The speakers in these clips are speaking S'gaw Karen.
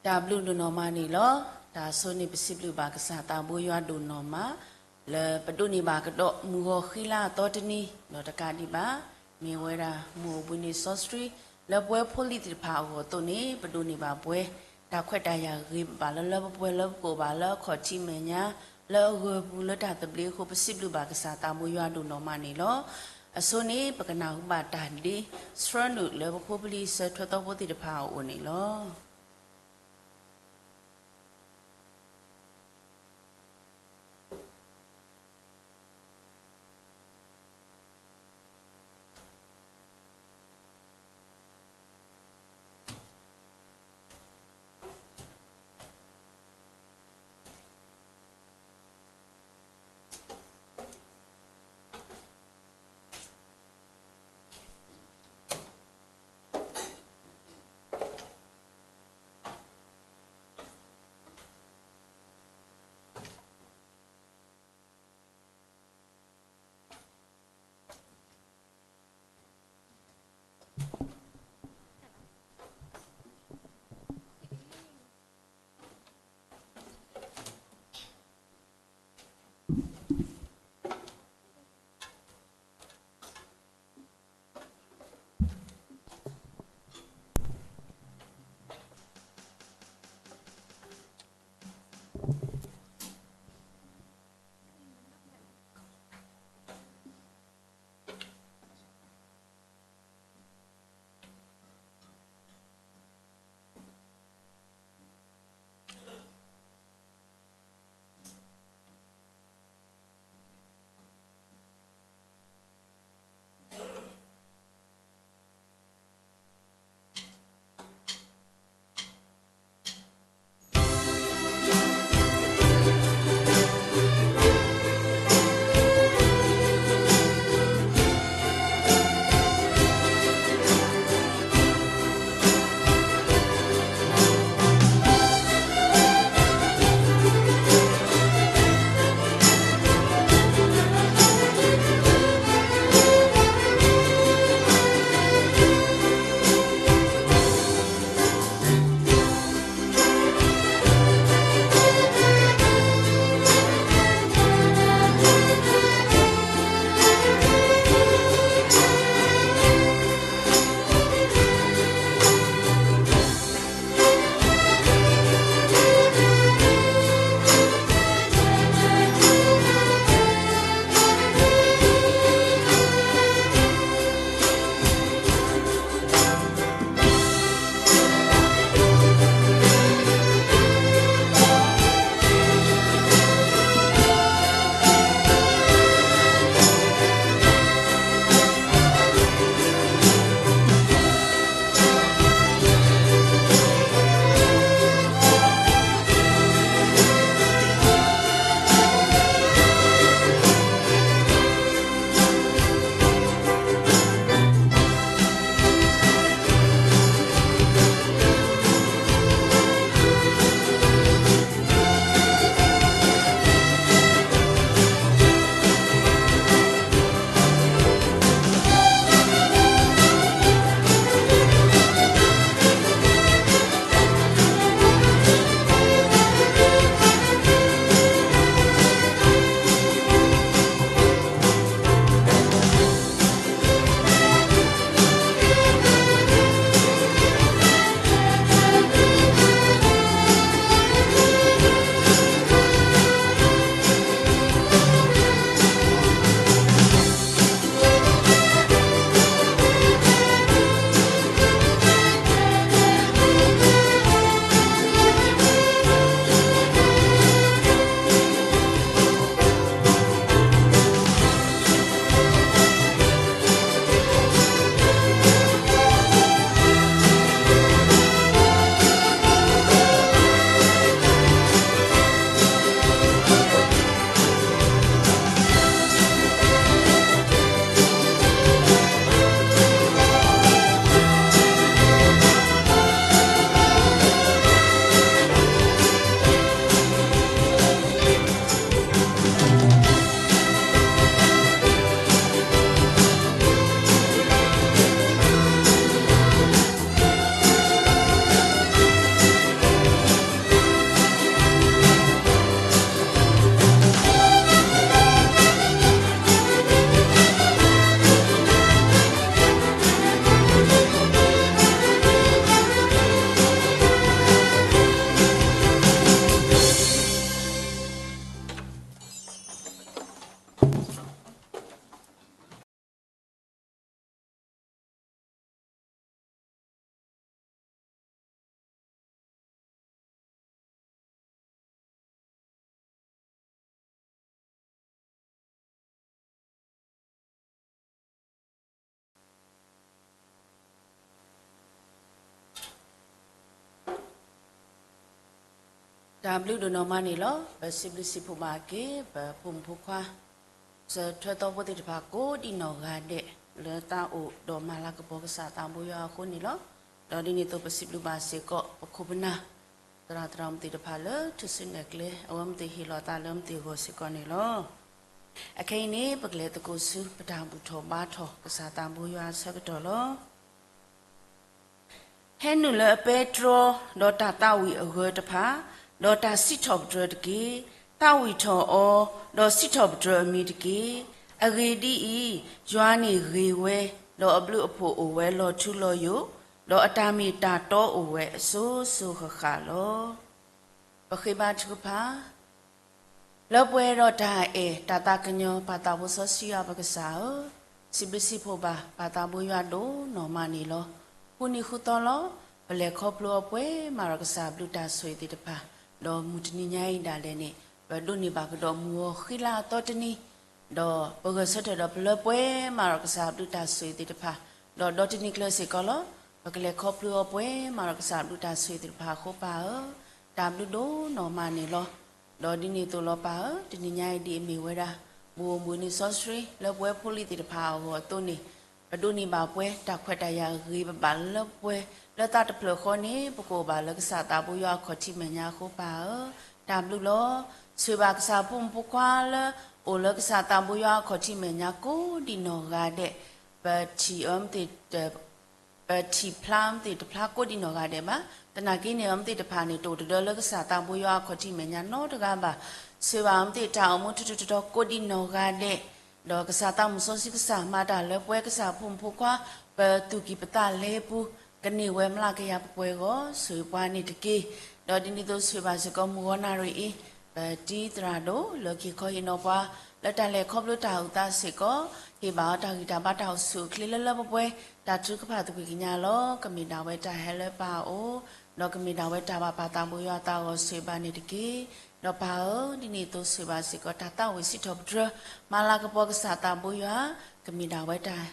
တၢ်ဘျုးဒိၣ်နီၢ်မးန့ၣ်လီၤ. တၢ်အဆိန့ၣ် ပစံးဘျုးဘၣ်ကစၢ်သးဘိယွၤဒိၣ်နီၢ်မး လၢပဒိးန့ၢ်ဘၣ်ကဒီးမုၢ်ဂီၤဃံလၤအသီတနံၤ ဒီးတကးဒံးဘၣ် မ့ၢ်ဝဲဒၣ်မုၢ်အိၣ်ဘှံးနံၤစီဆှံ လၢပဝဲဖိလံၤသ့ၣ်တဖၣ်အဂီၢ်အသိးန့ၣ် ပဒိးန့ၢ်ဘၣ်ပှဲၤ တၢ်ခွဲးတၢ်ယာ်ဂ့ၤဘၣ်လၢလၢပှဲၤပှဲၤလၢပကိးဘၣ်လၢအခီၣ်ထံးမဲာ်ညါ လၢအဂၢၢ်ပူၤလၢတၢ်သဘျ့အဃိ ပစံးဘျုးဘၣ်ကစၢ်သးဘိယွၤဒိၣ်နီၢ်မးန့ၣ်လီၤ. အဆိန့ၣ် ပကနၢ်ဟူဘၣ်တၢ်ဒ့ဆှၢနုာ်လၢပဖိပလံၤစၢၤထွဲသီဖိသ့ၣ်တဖၣ်အအိၣ်န့ၣ်လီၤ. တၢ်ဘျုးဒိၣ်နီၢ်မးန့ၣ်လီၤ. ပစံးဘျုးစံးဖှိၣ်ဘၣ်က့ၤ ပဖိမုၣ်ဖိခွါ စၢၤထၢသီဖိသ့ၣ်တဖၣ်ကိးဒံးနီၢ်ဂၤဒဲး လၢတၢ်အိၣ်ဒီးမၤလၤကပီၤကစၢ်သးဘိယွၤအဃိန့ၣ်လီၤ. ဒီးဒ်န့ၣ်အသိးပစံးဘျုးဘၣ်စ့ၢ်ကီး ပခိၣ်ပနၢ် သရၣ်သရၣ်မုၣ်သ့ၣ်တဖၣ်လၢထူၣ်စုနဲၣ်ကျဲ အဝဲမ့ၢ်သ့ၣ်ဟ့ၣ်လီၤသးလၢမ့ၢ်သ့ၣ်ဂီၢ်စ့ၢ်ကီးန့ၣ်လီၤ. အခဲအံၤန့ၣ် ပကလဲၤသကိးဆူ ပတၢ်ဘူၣ်ထီၣ်ဘါထီၣ်ကစၢ်သးဘိယွၤအဆၢကတီၢ်လီၤ. ဟဲနုာ်လၢအပဲတြီ ဒီးတၢ်သးဝံၣ်အဂၢၤတဖၣ်, ဒီးတၢ်စံးထီၣ်ပတြၢၤတက့ၢ်. သးဝံၣ်ထီၣ်အီၤ, ဒီးစံးထီၣ်ပတြၢၤအမံၤတက့ၢ်. အဂ့ၢ်ဒ်အံၤ, ယွၤန့ၣ်ဂ့ၤဝဲ, ဒီးအဘျုးအဖှိၣ်အိၣ်ဝဲလီၤထူလီၤယိာ်, ဒီးအတၢ်မ့ၢ်တၢ်တီအိၣ်ဝဲအစိၤစိၤဃၣ်ဃၣ်လီၤ. ပဃ့ဘါထုကဖၣ် လၢပှဲၤဒီးတၢ်အဲၣ်တၢ်သးကညီၤ ပၢ်သးဘိစီဆှံယွၤပကစၢ်ဧၢ, စံးဘျုးစံးဖှိၣ်ဘၣ် ပၢ်သးဘိယွၤဒိၣ်နီၢ်မးန့ၣ်လီၤ. ဃုနံၤဃုသီလီၤ. ပလဲၤခီဖျိအီၤပှဲၤမးဒီးကစၢ်ဘျုးတၢ်ဆိၣ်ဂ့ၤသ့ၣ်တဖၣ်, ဒီးမုၢ်တနံၤညါအံၤဒၣ်လဲာ်န့ၣ် ပဒိးန့ၢ်ဘၣ်ကဒီးမုၢ်ဂီၤဃံလၤအသီတနံၤ, ဒီးပဂဲၤဆၢထၢၣ်ဒီးပလၢပှဲၤမးဒီးကစၢ်ဘျုးတၢ်ဆိၣ်ဂ့ၤသ့ၣ်တဖၣ်, ဒီးဒီတနံၤကျၢၤစ့ၢ်ကီးလီၤ. ပကလဲၤခီဖျိအီၤပှဲၤမးဒီးကစၢ်ဘျုးတၢ်ဆိၣ်ဂ့ၤသ့ၣ်တဖၣ်အဃိပၢ်ဧၢ, တၢ်ဘျုးဒိၣ်နီၢ်မးန့ၣ်လီၤ. ဒီးဒ်န့ၣ်အသိးလီၤပၢ်ဧၢ, တနံၤညါအံၤဒ်အမ့ၢ်ဝဲဒၣ် ဘိၣ်ဘုၣ်နံၣ်စီဆှံ လၢပဝဲဖိလံၤသ့ၣ်တဖၣ်အဂီၢ်အသိးန့ၣ်, ပဒိးန့ၢ်ဘၣ်ပှဲၤတၢ်ခွဲးတၢ်ယာ်ဂ့ၤဘၣ်ဘၣ်လၢပှဲၤ လၢသးတဖျၢၣ်ဃီန့ၣ် ပကအိၣ်ဘၣ်လၢကစၢ်သးဘိယွၤအခီၣ်ထံးမဲာ်ညါအဃိပၢ်ဧၢ, တၢ်ဘျုးလီၤ. ဆိၣ်ဂ့ၤဘၣ်ကစၢ်ဖိမုၣ်ဖိခွါလၢ အိၣ်လၢကစၢ်သးဘိယွၤအခီၣ်ထံးမဲာ်ညါကိးဒံးနီၢ်ဂၤဒဲး, ပထံၣ်အီၤမ့ၢ်သ့ၣ် ပထံၣ်ဖျါမ့ၢ်သ့ၣ်တဖျါကိးဒံးနီၢ်ဂၤဒဲးဘၣ်. သနာ်က့န့ၣ် အမ့ၢ်သ့ၣ်တဖၣ်န့ၣ် တအိၣ်တဒၢလၢကစၢ်သးဘိယွၤအခီၣ်ထံးမဲာ်ညါနီတဂၤဘၣ်. ဆိၣ်ဂ့ၤဘၣ်အမ့ၢ်သ့ၣ်တၢ်အိၣ်မူထူးထူးတီၤတီၤကိးဒံးနီၢ်ဂၤဒဲး, ဒီးကစၢ်သးမုၢ်စီဆှံကစၢ်မၤတၢ်လၢပှဲၤကစၢ်ဖိမုၣ်ဖိခွါ, ပသူၣ်ကံၢ်ပသးလဲပူၤ, ကန့ၢ်ဝဲမျးကယၤပှဲၤပှဲၤအဂီၢ် ဆိၣ်ဂ့ၤပှၤန့ၣ်တက့ၢ်. ဒီးဒ်န့ၣ်အသိးဆိၣ်ဂ့ၤဘၣ်စ့ၢ်ကီးမုၢ်ဂီၤနၣ်ရံၣ်အံၤ, ပတံၤသရၣ်ဒိၣ်လၢက့ၤခီဟ့ၣ်နီၤပှၤ လၢတၢ်လဲၤခီဖျိတၢ်အုၣ်သးစ့ၢ်ကီး, ဟ့ၣ်ဘၣ်အီၤတၢ်ဂံၢ်တၢ်ဘါတၢ်အိၣ်ဆူၣ်အိၣ်ချ့လၢလၢပှဲၤပှဲၤ, တၢ်ထုကဖၣ်သကွံၢ်ကညးလီၤ. ကမ့ၢ်ဒၣ်ဝဲတၢ်ဟဲလၢပၢ်အအိၣ်, ဒီးကမ့ၢ်ဒၣ်ဝဲတၢ်ဘၣ်ပၢ်သးဘိယွၤအသးအဂီၢ် ဆိၣ်ဂ့ၤဘၣ်န့ၣ်တက့ၢ်. ဒီးပၢ်ဧၢ, ဒ်န့ၣ်အသိးဆိၣ်ဂ့ၤဘၣ်စ့ၢ်ကီး တၢ်သးဝံၣ်စံးထီၣ်ပတြၢၤ မၤလၤကပီၤကစၢ်သးဘိယွၤ, ကမ့ၢ်ဒၣ်ဝဲတၢ်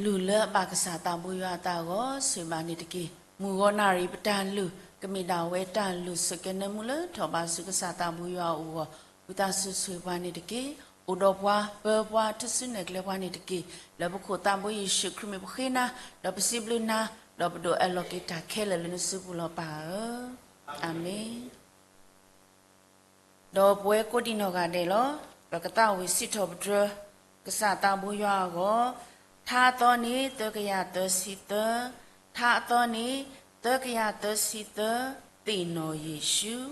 လုၢ်လၢအဘၣ်ကစၢ်သးဘိယွၤအသးအဂီၢ် ဆိၣ်ဂ့ၤဘၣ်န့ၣ်တက့ၢ်. မုၢ်ဂီၤနၣ်ရံၣ်ပတၢ်လုၢ် ကမ့ၢ်ဒၣ်ဝဲတၢ်လုၢ်ဆူၣ်ကဲၤနၢမူလၢထီၣ်ဘးဆူကစၢ်သးဘိယွၤအအိၣ်အဂီၢ်, ဝံသးစူၤဆိၣ်ဂ့ၤပှၤန့ၣ်တက့ၢ်. အိၣ်ဒီးပှၤ ပၢပှၤ ထုးစုနဲၣ်ကျဲပှၤန့ၣ်တက့ၢ်. လၢပခိၣ်သးဘိယ့ၣ်ၡူးခရံာ်မံၤပဃ့နၤ, ဒီးပစံးဘျုးနၤ, ဒီးပဒိးအဲၣ်လီၤက့ၤတၢ်ခဲလၢာ်လၢနစုပူၤလီၤပၢ်ဧၢ. အၤမ့ၣ်. ဒီးပဝဲကိးဒံးနီၢ်ဂၤဒဲးလီၤ. ပကသးဝံၣ်စံးထီၣ်ပတြၢၤ ကစၢ်သးဘိယွၤအဂီၢ်, ထါအသီန့ၣ် သၢကယၤသၢဆံသၢ, ထါအသီန့ၣ် သၢကယၤသၢဆံသၢ, သ့ၣ်နီၣ်ယ့ၣ်ၡူး,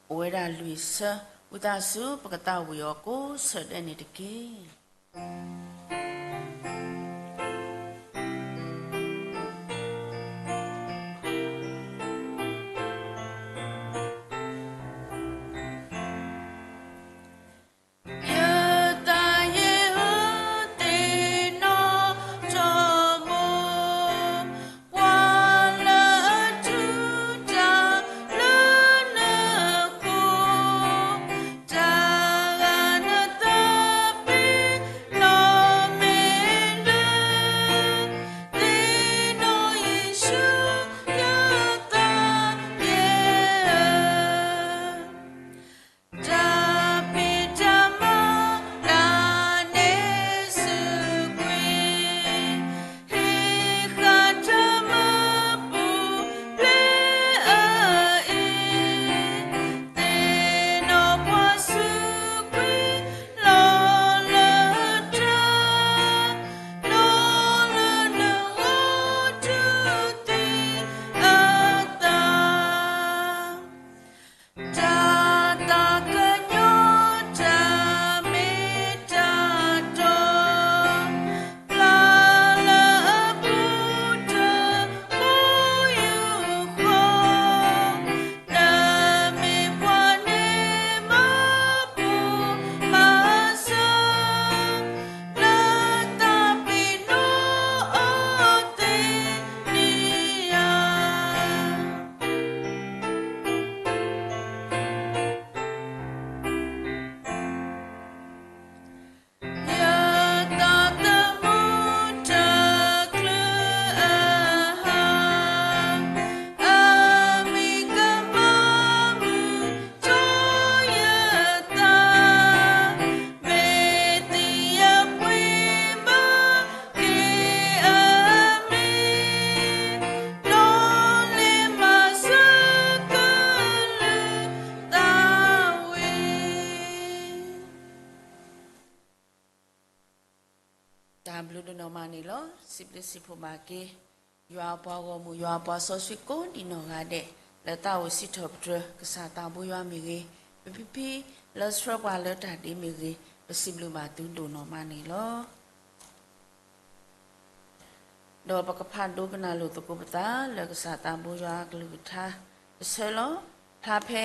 အိၣ်ဝဲဒၣ်လွံၢ်ဆၢ, ဝံသးစူၤ ပကသးဝံၣ်အီၤကိးဆၢဒဲးန့ၣ်တက့ၢ်. တၢ်ဘျုးဒိၣ်နီၢ်မးန့ၣ်လီၤ. စံးဘျုးစံးဖှိၣ်ဘၣ်က့ၤ ယွၤအပှၤဂီၢ်မုၢ် ယွၤအပှၤစီဆှံကိးဒံးနီၢ်ဂၤဒဲး လၢတၢ်အိၣ်စံးထီၣ်ပတြၢၤ ကစၢ်သးဘိယွၤမ့ၢ်ဂ့ၤ, ပဖံဖံလၢဆှၢပှၤလၢတၢ်ဒ့မ့ၢ်ဂ့ၤ, ပစံးဘျုးဘၣ်သုဒိၣ်နီၢ်မးန့ၣ်လီၤ. ဒီးပကဖးဒိကနၣ်လိာ်သကိးပသး လၢကစၢ်သးဘိယွၤအကလုၢ်ကထါတဆၢလီၤ. ဖျါဖဲ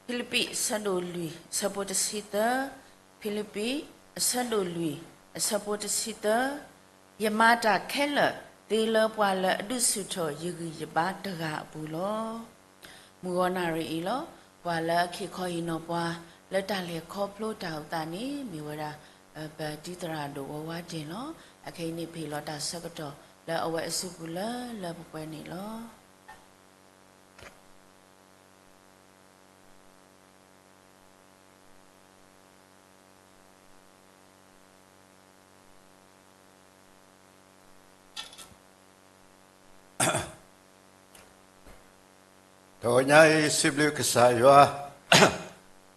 ဖံလံးပံး အဆၢဒိၣ်လွံၢ် အဆၢဖိတဆံသၢ, ဖံလံးပံး အဆၢဒိၣ်လွံၢ် အဆၢဖိတဆံသၢ, ယမၤတၢ်ခဲလၢာ်သ့လၢပှၤလၢအဒုးဆူၣ်ထီၣ်ယဂံၢ်ယဘါတဂၤအပူၤလီၤ. မုၢ်ဂီၤနၣ်ရံၣ်အံၤလီၤ. ပှၤလၢအခ့ခီဟ့ၣ်နီၤပှၤ လၢတၢ်လဲၤခီဖျိတၢ်အိၣ်သးန့ၣ် မ့ၢ်ဝဲဒၣ် ပတံၤသရၣ်ဒိၣ်ဝီဝါဒ့ၣ်လီၤ. အခဲအံၤန့ၣ် ပဟ့ၣ်လီၤတၢ်ဆၢကတီၢ်လၢအဝဲအစုပူၤလၢလၢပှဲၤပှဲၤန့ၣ်လီၤ. တဂီၤညါအံၤ စံးဘျုးကစၢ်ယွၤ,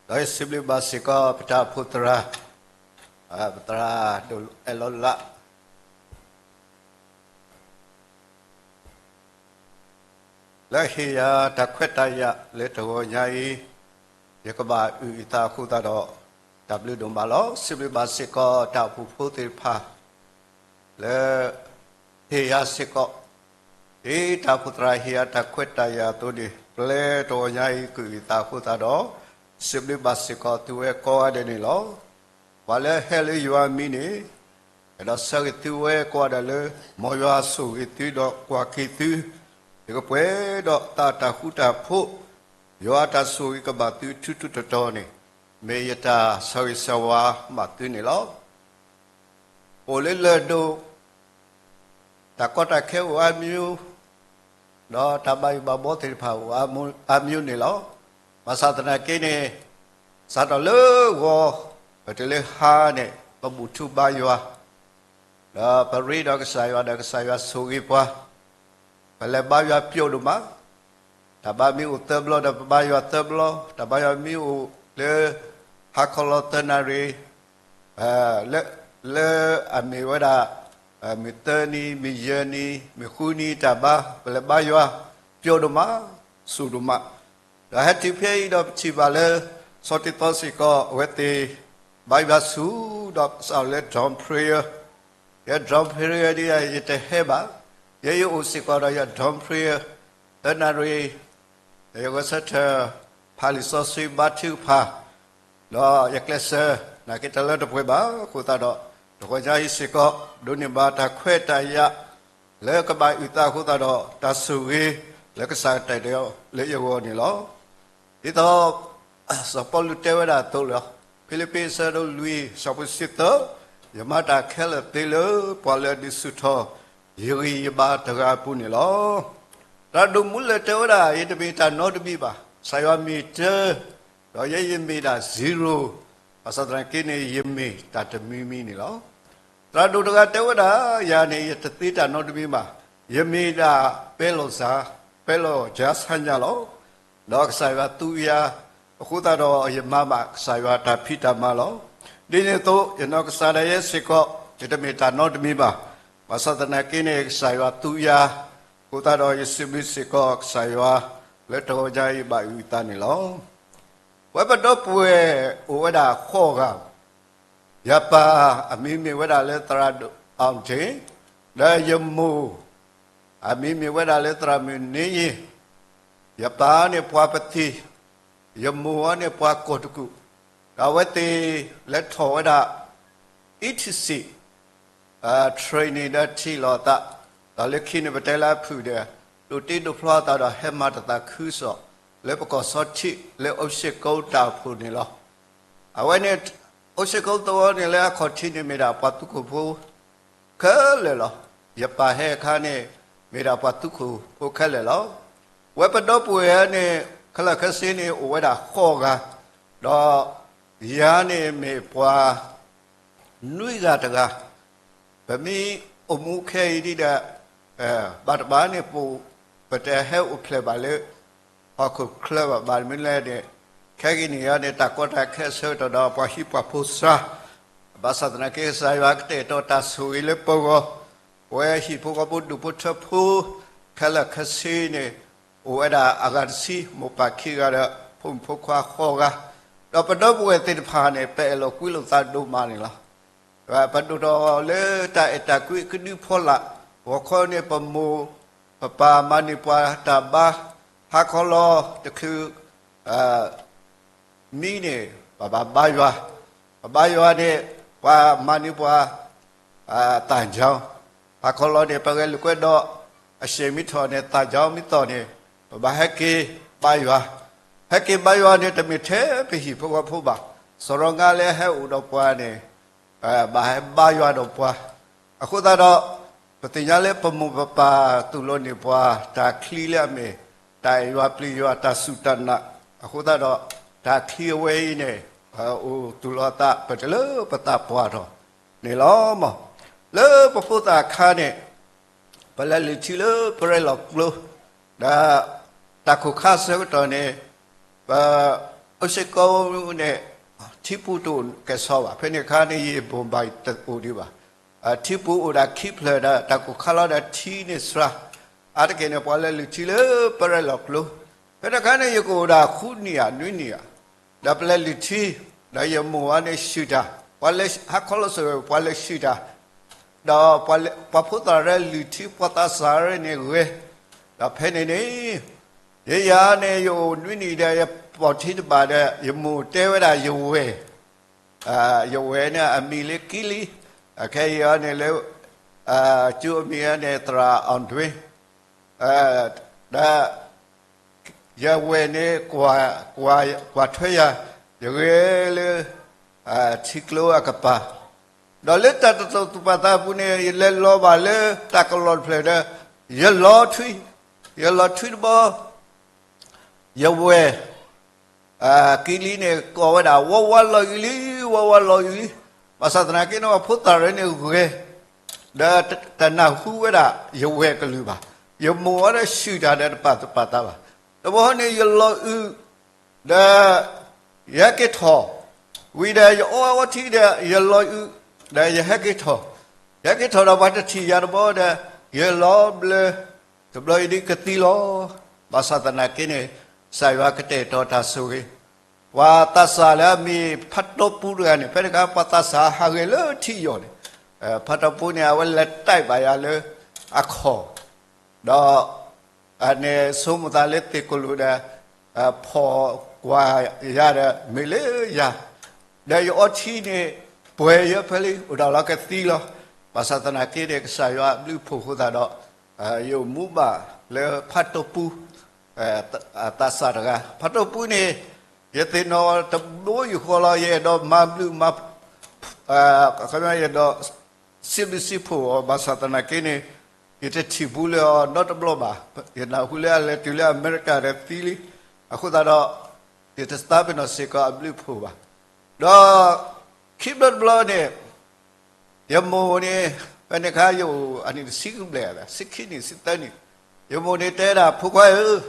ဒီးယစံးဘျုးဘၣ်စ့ၢ်ကီး ပတၢ်အိၣ်ဖှိၣ်သရၣ်, ပသရၣ်ဒိၣ်အဲၣ်လီၤလး လၢဟ့ၣ်ယၤတၢ်ခွဲးတၢ်ယာ်လၢတဂီၤညါအံၤ, ယကဘၣ်အုၣ်အသးအဃိသတးဒီး တၢ်ဘျုးဒိၣ်မးလီၤ. စံးဘျုးဘၣ်စ့ၢ်ကီး တၢ်အိၣ်ဖှိၣ်ဖိသ့ၣ်တဖၣ် လၢ ဟ့ၣ်ယၤစ့ၢ်ကီး, ဒ်တၢ်အိၣ်ဖှိၣ်သရၣ်ဟ့ၣ်ယၤတၢ်ခွဲးတၢ်ယာ်အသိးန့ၣ် ပျဲတဂီၤညါအံၤ ကအုၣ်အသးအဃိသတးဒီး စံးဘျုးဘၣ်စ့ၢ်ကီးသုဝဲကိးဂၤဒဲးန့ၣ်လီၤ. ပှၤလၢဟဲလၢယွၤအမံၤန့ၣ် အဲၣ်ဒိးဆၢဂ့ၤသုဝဲကိးဂၤဒဲးလၢ မ်ယွၤဆိၣ်ဂ့ၤသုဒီးကွၢ်က့ၤသု, ယကပှဲၤဒီးသးတၢ်ဃူတၢ်ဖိး, ယွၤအတၢ်ဆိၣ်ဂ့ၤကဘၣ်သုထူထူတီတီန့ၣ် မ့ၢ်ယတၢ်ဆၢဂ့ၤဆၢဝါဘၣ်သုန့ၣ်လီၤ. အိၣ်လၢလၢၢ်ဒိၣ် တၢ်ကီတၢ်ခဲအိၣ်အါမံၤ, ဒီးတၢ်ဘၣ်ယိၣ်ဘၣ်ဘီသ့ၣ်တဖၣ်အိၣ်အါမံၤန့ၣ်လီၤ. ဘၣ်ဆၣ်သနာ်က့န့ၣ် စးထီၣ်လၢဂီၤ ပတုၤလၢဟါန့ၣ် ပဘူၣ်ထီၣ်ဘါယွၤ ဒီးပရ့ဒီးကစၢ်ယွၤဒီးကစၢ်ယွၤဆိၣ်ဂ့ၤပှၤ, ပလဲၤဘါယွၤပျိဒိၣ်မး, တၢ်ဘါမ့ၢ်အိၣ်သၢဘျီဒီးပဘါယွၤသၢဘျီ, တၢ်ဘါယွၤမ့ၢ်အိၣ်လၢ ဟါခီလီၤသၢနၣ်ရံၣ် လၢ လၢအမ့ၢ်ဝဲဒၣ် မ့ၢ်သၢနံၤ မ့ၢ်ယဲၢ်နံၤ မ့ၢ်ဃုနံၤတၢ်ဘါ ပလဲၤဘါယွၤ ပျိဒိၣ်မး စူၣ်ဒိၣ်မး, ဒီးဟဲတုၤဖဲအံၤဒီးပထံၣ်ဘၣ်လၢ စီၤတံၤသီစ့ၢ်ကီး အဝဲသ့ၣ် ဘါယွၤဆူၣ်ဒီးစးလၢ dawn prayer, ယဲ dawn prayer ဒ်ယတဟဲဘၣ်, ယဲယအိၣ်စ့ၢ်ကီးဒီးယ dawn prayer သၢနၣ်ရံၣ် ယဂဲၤဆၢထၢၣ် ဖးလံာ်စီဆှံဘါထုကဖၣ် ဒီးယကျဲးစၢး နာ်က့တၢ်လၢတပှဲၤဘၣ်အဃိသတးဒီး တဂီၤညါအံၤစ့ၢ်ကီး ဒိးန့ၢ်ဘၣ်တၢ်ခွဲးတၢ်ယာ် လၢကဘၣ်အုၣ်သးအဃိသတးဒီး တၢ်ဆိၣ်ဂ့ၤလၢကစၢ်ကတဲာ်ကတီၤလၢယဂီၢ်န့ၣ်လီၤ. ဒ်သိး စီၤပီလူးတဲဝဲဒၣ်အသိးလီၤ. ဖံလံးပံးအဆၢဒိၣ်လွံၢ် အဆၢဖိတဆံသၢ, ယမၤတၢ်ခဲလၢာ်သ့လၢပှၤလၢအဒုးဆူၣ်ထီၣ် ယဂံၢ်ယဘါတဂၤအပူၤန့ၣ်လီၤ. သရၣ်ဒိၣ်မူလၢၢ်တဲဝဲဒၣ် ယတမ့ၢ်တၢ်နီတမံၤဘၣ်, ကစၢ်ယွၤမ့ၢ်တၢ, ဒီးယဲယမ့ၢ်ဒၣ် zero, ဘၣ်ဆၣ်သနာ်က့န့ၣ် ယမ့ၢ်တၢ်တမံၤမံၤန့ၣ်လီၤ. သရၣ်ဒိၣ်တဂၤတဲဝဲဒၣ် ယၤန့ၣ် ယတသ့တၢ်နီတမံၤဘၣ်, ယမ့ၢ်ဒၣ်ပဲလီၤစၢ်, ပဲလီၤစၢ်ဆါညါလီၤ. ဒီးကစၢ်ယွၤသူယၤ အဃိသတးဒီးယမၤဘၣ်ကစၢ်ယွၤတၢ်ဖံးတၢ်မၤလီၤ. ဒ်န့ၣ်အသိး ယနီၢ်ကစၢ်ဒၣ်ယဲစ့ၢ်ကီး ယတမ့ၢ်တၢ်နီတမံၤဘၣ်, ဘၣ်ဆၣ်သနာ်က့န့ၣ် ကစၢ်ယွၤသူယၤ အဃိသတးဒီးယစံးဘျုးစ့ၢ်ကီးကစၢ်ယွၤ လၢတဂီၤညါအံၤဘၣ်အုၣ်အသးန့ၣ်လီၤ. ပဝဲပဒီပုၢ်ဝဲၢ်အိၣ်ဝဲဒၣ်ဃိးဂၤ ယပၢ်အမံၤမ့ၢ်ဝဲဒၣ်လၢသရၣ်ဒိၣ်အီၣ်ဒ့ၣ်, ဒီးယမိၢ် အမံၤမ့ၢ်ဝဲဒၣ်လၢသရၣ်မုၣ်နံယ့ၣ်, ယပၢ်န့ၣ်ပှၤပသံၣ်, ယမိၢ်အီၤန့ၣ်ပှၤကီၢ်တကူၣ်, ဒီးအဝဲသ့ၣ်လဲၤထီၣ်ဝဲဒၣ် E T C training ဒီးထံၣ်လိာ်သး, ဒီးလၢခံန့ၣ်ပတဲလၢအဖုၣ်ဒီး ဒိးတ့ဒိးဖျီအသးဒီးဟဲမၤတသးခုကစီၣ် လၢပကီၢ်စီထံးလၢ အိၣ်ဆ့ၣ်ကိတၢ်အိၣ်ဖှိၣ်န့ၣ်လီၤ. အဝဲန့ၣ် အိၣ်ဆ့ၣ်ကိသဝီန့ၣ်လၢအခီၣ်ထံးန့ၣ် မ့ၢ်ဒၣ်ပှၤသူခိၣ်ဖိခဲလၢာ်လီၤ. ယပၢ်ဟဲအခါန့ၣ် မ့ၢ်ဒၣ်ပှၤသူခိၣ်ဖိခဲလၢာ်လီၤ. ဝဲပဒီပုၢ်ဝဲၢ်န့ၣ် ခဲလၢာ်ခဲဆ့န့ၣ် အိၣ်ဝဲဒၣ်ဃိးဂၤ, ဒီးယၤန့ၣ်မ့ၢ်ပှၤ နွံဂၤတဂၤ, ပမ့ၢ်အိၣ်မူခဲအံၤဒ်ဒီး ဘၣ်တဘၣ်န့ၣ် ပ ပတဟဲအိၣ်ဖျဲၣ်ဘၣ်လၢ ဟီၣ်ခိၣ်ချၢဘၣ်. ဘၣ်မနုၤလဲၣ်န့ၣ် ခဲကနံၣ်အံၤန့ၣ် တၢ်ကီတၢ်ခဲအဆၢကတီၢ်ဒီး ပှၤဟံးပှၤဖိစှၤ, ဘၣ်ဆၣ်သနာ်က့ ကစၢ်ယွၤကတဲာ်ကတီၤတၢ်ဆိၣ်ဂ့ၤလၢပဂီၢ်, ပဝဲဟံၣ်ဖိဃီဖိဒူၣ်ဖိထၢဖိ ခဲလၢာ်ခဲဆ့န့ၣ် အိၣ်ဝဲဒၣ်အဂၤတဆံ မိၢ်ပၢ်ခံဂၤဒီး ဖိမုၣ်ဖိခွါဃိးဂၤ, ဒီးပဒီပုၢ်ဝဲၢ်သ့ၣ်တဖၣ်န့ၣ် ပအဲၣ်လိာ်ကွံလိာ်သးဒိၣ်မးန့ၣ်လီၤ. ပဒိၣ်ထီၣ်လၢတၢ်အဲၣ်တၢ်ကွံကဒုဖီလာ်, ဂီၤခီန့ၣ် ပမိၢ်ပပၢ်မၤန့ၢ်ပှၤတၢ်ဘါ, ဟါခီလီၤတချုး မံန့ၣ် ပဘၣ်ဘါယွၤ, ပဘါယွၤန့ၣ် ပှၤမၤန့ၢ်ပှၤ သၣ်ကၠီ, ဟါခီလီၤန့ၣ် ပဂဲၤလိာ်ကွဲဒီး အစဲးမ့ၢ်ထီၣ်န့ၣ် သၣ်ကၠီမ့ၢ်သီၣ်န့ၣ် ပဘၣ်ဟဲက့ၤဘါယွၤ, ဟဲက့ၤဘါယွၤန့ၣ် တမ့ၢ်ထဲပဟံၣ်ဖိဃီဖိဘၣ်, စရီငါလၢဟဲအိၣ်ဒီးပှၤန့ၣ် ဘၣ်ဟဲဘါယွၤဒီးပှၤ, အဃိသတးဒီး ပသ့ၣ်ညါလၢပမိၢ်ပပၢ်တူၢ်လိာ်န့ၢ်ပှၤ တၢ်ချံလၢအမ့ၢ် တၢ်အဲၣ်ယွၤပျံၤယွၤတၢ်စူၢ်တၢ်နာ်, အဃိသတးဒီး တၢ်ချံအဝဲအံၤန့ၣ် အိၣ်သူၣ်လီၤအသးပတလၢပသးပှၢ်ထီၣ်န့ၣ်လီၤ. လၢပဖိသၣ်အခါန့ၣ် ပလဲၤလုၢ်ထံလၢပရဲၣ်လီၤကျိ ဒီးတၢ်ခိၣ်ခါဆၢကတီၢ်န့ၣ် ပ အိၣ်စ့ၢ်ကီးန့ၣ် ထံပူၤတအိၣ်ကဲၣ်ဆိးဘၣ်, ဖဲန့ၣ်အခါန့ၣ် ယံာ်ဘိၣ်ဘၣ်တအိၣ်ဒံးဘၣ်, ထံပူၤအိၣ်ဒၣ်ခံဖျၢၣ်ဒီး တၢ်ခိၣ်ခါလီၤဒီးထံန့ၣ်စှၤ, အါတက့ၢ်န့ၣ် ပှၤလဲၤလုၢ်ထံလၢပရဲၣ်လီၤကျိ, ဖဲန့ၣ်အခါန့ၣ် ယကအိၣ်ဒၣ်ဃုနံၣ်ဧါ နွံနံၣ်ဧါ, ဒီးပလဲၤလုၢ်ထံ, ဒီးယမိၢ်အံၤန့ၣ်ဆှုၣ်တၢ်, ပှၤလဲၤဟါခီလီၤစ့ၢ် ပှၤလဲၤဆှုၣ်တၢ်, ဒီးပှၤဖိသၣ်ရဲၣ်လုၢ်ထံ ပှၤသးစၢ်ရဲၣ်န့ၣ်ဂဲၤ, ဒီးဖဲန့ၣ်န့ၣ် ယယၤန့ၣ် ယအိၣ်နွံနံၣ်ဒီး ယပိာ်ထံတဘၣ်ဒီး ယမိၢ်တဲဝဲဒၣ်ယဝဲၢ်, ယဝဲၢ်န့ၣ်အမံၤလၢကံလံ, အခဲအံၤအံၤန့ၣ်လၢ ကၠိအမံၤအံၤန့ၣ် သရၣ်အီၣ်ဒွ့, ဒီး ယဝဲၢ်န့ၣ် ကွၢ်ထွဲယၤ, ယဂဲၤလၢ ထံကျိအကပၤ, ဒီးလၢတၢ်တတီၢ်သူၣ်ပာ်သးအပူၤန့ၣ် ယလဲၤလီၤဘၣ်လၢတၢ်ကလီၢ်တဖျၢၣ်ဒီး ယလီၤထွံ, ယလီၤထွံတဘျီ, ယဝဲၢ် ကံလံန့ၣ် ကိးဝဲဒၣ် ဝါဝါလီၤအုးလံ, ဝါဝါလီၤအုးလံ, ဘၣ်ဆၣ်သနာ်က့န့ၣ် ပှၤဖိသၣ်ရဲၣ်န့ၣ်ဂဲၤ, ဒီးတနၢ်ဟူဝဲဒၣ် ယဝဲၢ်ကလုၢ်ဘၣ်, ယမိၢ်အံၤဒီးဆှုၣ်တၢ်ဒီးတပာ်သူၣ်ပာ်သးဘၣ်, တဘျီန့ၣ် ယလီၤအုး ဒီး ယဟဲက့ၤထီၣ်, ဝံၤဒီးယအီအဝဲထံဒီး ယလီၤအုး, ဒီးယဟဲက့ၤထီၣ်, ယဟဲက့ၤထီၣ်ဒီးပှၤတထံၣ်ယၤတဘျီဒီး ယလီၤဘျၢ, တဘျီအံၤဒ်ကသံလီၤ, ဘၣ်ဆၣ်သနာ်က့န့ၣ် ကစၢ်ယွၤကတဲာ်ကတီၤတၢ်ဆိၣ်ဂ့ၤ, ပှၤသးစၢ်လၢအမ့ၢ်ဖးတီပူတဂၤန့ၣ် ဖဲန့ၣ်အခါ ပှၤသးစၢ်ဟးဂဲၤလၢထံယီၤန့ၣ်, ဖးတီပူန့ၣ် အဝဲလဲၤတၢ်ဘၣ်ယၤလၢအခီၣ်, ဒီး အန့ၣ်ဆိကမိၣ်သးလၢသ့ၣ်ကိၣ်လိၣ်ဒီး ဖီၣ်ကွၢ်ယၤဒီး မ့ၢ်လၢယၤ, ဒီးယအီထံန့ၣ် ပှဲၤယဲဖဲလံ အိၣ်ဒၣ်လီၤကသံလီၤ, ဘၣ်ဆၣ်သနာ်က့န့ၣ် ကစၢ်ယွၤအဘျုးအဖှိၣ်အဃိသတးဒီး ယအိၣ်မူဘၣ်လၢဖးတီပူ သးစၢ်တဂၤ, ဖးတီပူန့ၣ် ယသ့ၣ်နီၣ်တဘိယူၢ်ဃီလီၤ, ယအဲၣ်ဒိးမၤဘျုးမၤ ယအဲၣ်ဒိး စံးဘျုးစံးဖှိၣ်အီၤ ဘၣ်ဆၣ်သနာ်က့န့ၣ် ယတထံၣ်ဘူးလၢအီၤနီတဘျီဘၣ်, ယနၢ်ဟူလၢအလဲၤတုၤလၢအမဲရကၤဒီးသံလံ, အဃိသတးဒီး ယတသးပ့ၤနီၣ်စ့ၢ်ကီးအဘျုးအဖှိၣ်ဘၣ်, ဒီး ခံဘျီတဘျီန့ၣ် ယမိၢ်န့ၣ် ဖဲန့ၣ်အခါယအိၣ်အနံၣ်တဆံဘျဲၣ် ဆံခံနံၣ် ဆံသၢနံၣ်, ယမိၢ်န့ၣ်တဲဒၣ် ဖိခွါဧၢ,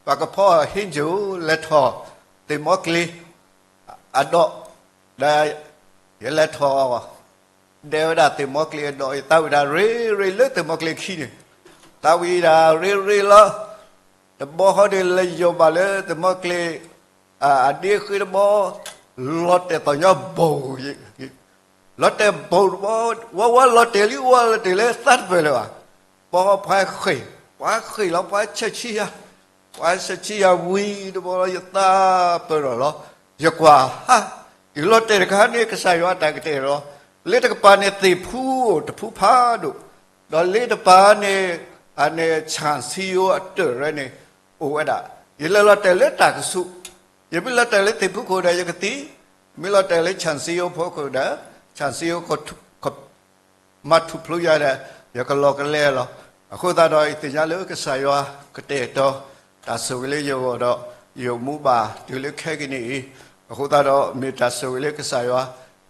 ပှၤကဖီဟ့ၣ်ကၠိ လဲၤထီၣ်သ့ၣ်မီကျ့ အဒိး, ဒီးယလဲၤထီၣ် ဒဲဝဲဒၣ်သ့ၣ်မီကျ့အဒိး, ယသးဝံၣ်ဒၣ်ရ့ရ့လၢသ့ၣ်မီကျ့ခံန့ၣ်, သးဝံၣ်ဒၣ်ရ့ရ့လီၤ, တဘျီဃီန့ၣ် လဲၤယီၢ်ဘၣ်လၢသ့ၣ်မီကျ့ အဒ့ဃ့တဘျီ, လီၤတဲာ်သီၣ်ညီဘိၣ် လီၤတဲာ်ဘိၣ်တဘျီ, ဝါဝါလီၤတဲာ်လံ ဝါလီၤတဲာ်လၢသးတပၢၢ်လၢၤဘၣ်, ပှၤပှၤဃ့ၢ်, ပှၤဃ့ၢ်လီၤ ပှၤဆဲးဆံယၤ, ပှၤဆဲးဆံယၤဝံၤတဘျီလီၤ ယသးပၢၢ်ထီၣ်လီၤ, ယကွၢ်ဟါ, ယလီၤတဲာ်တခါန့ၣ် ကစၢ်ယွၤအတၢ်ကတဲာ်လီၤ, လ့တကပၤန့ၣ်သ့ၣ်ဖူအိၣ်တဖူဖးဒိၣ်, ဒီးလ့တပၤန့ၣ် အန့ၣ် ဆၣ်စံယိအတၢၢ်ရဲၣ်န့ၣ် အိၣ်ဝဲဒၣ်, ယလဲၤလီၤတဲာ်လၢတၢ်ကဆူး, ယမ့ၢ်လီၤတဲာ်လၢသ့ၣ်ဖူခိၣ်ဒီးယကသံ, မ့ၢ်လီၤတဲာ်လၢဆၣ်စံယိဖိခိၣ်ဒီး ဆၣ်စံယိ မၤထူၣ်ဖျိယၤဒီး ယကလီၤကလဲလီၤ. အဃိသတးဒီး ယသ့ၣ်ညါလၢကစၢ်ယွၤကတဲာ်ကတီၤ တၢ်ဆိၣ်ဂ့ၤလၢယဂီၢ်ဒီး ယအိၣ်မူဘၣ်တုၤလၢခဲကနံၣ်အံၤ, အဃိသတးဒီး မ့ၢ်တၢ်ဆိၣ်ဂ့ၤလၢကစၢ်ယွၤ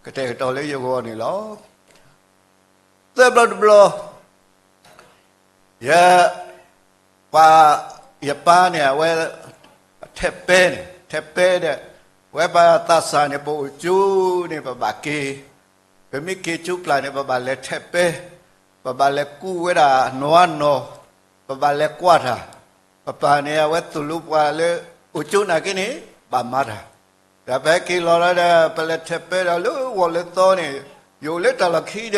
ကတဲာ်ကတီၤလၢယဂီၢ်န့ၣ်လီၤ. သၢဘျီတဘျီ ယ ပှၤ ယပၢ်န့ၣ် အဝဲ ထဲးပဲန့ၣ် ထဲးပဲဒီး ဝဲပှၤသးစၢ်န့ၣ် ပအိၣ်ကၠိန့ၣ် ပဘၣ်က့ၤ ပမ့ၢ်က့ၤကၠိပျၢ်န့ၣ် ပဘၣ်လဲၤထဲးပဲ, ပဘၣ်လဲၤကူးဝဲဒၣ်နီၢ်နီၢ်, ပဘၣ်လဲၤကွၢ်တၢ်, ပပၢ်န့ၣ် အဝဲသိၣ်လိပှၤလၢအိၣ်ကၠိနာ်က့န့ၣ် ဘၣ်မၤတၢ်, ဒီးပဟဲက့ၤလီၤလီၤဒီး ပလဲၤထဲးပဲဒီးလၢဂီၤလၢသီန့ၣ် ယအိၣ်လၢတၢ်လီၢ်ခံဒီး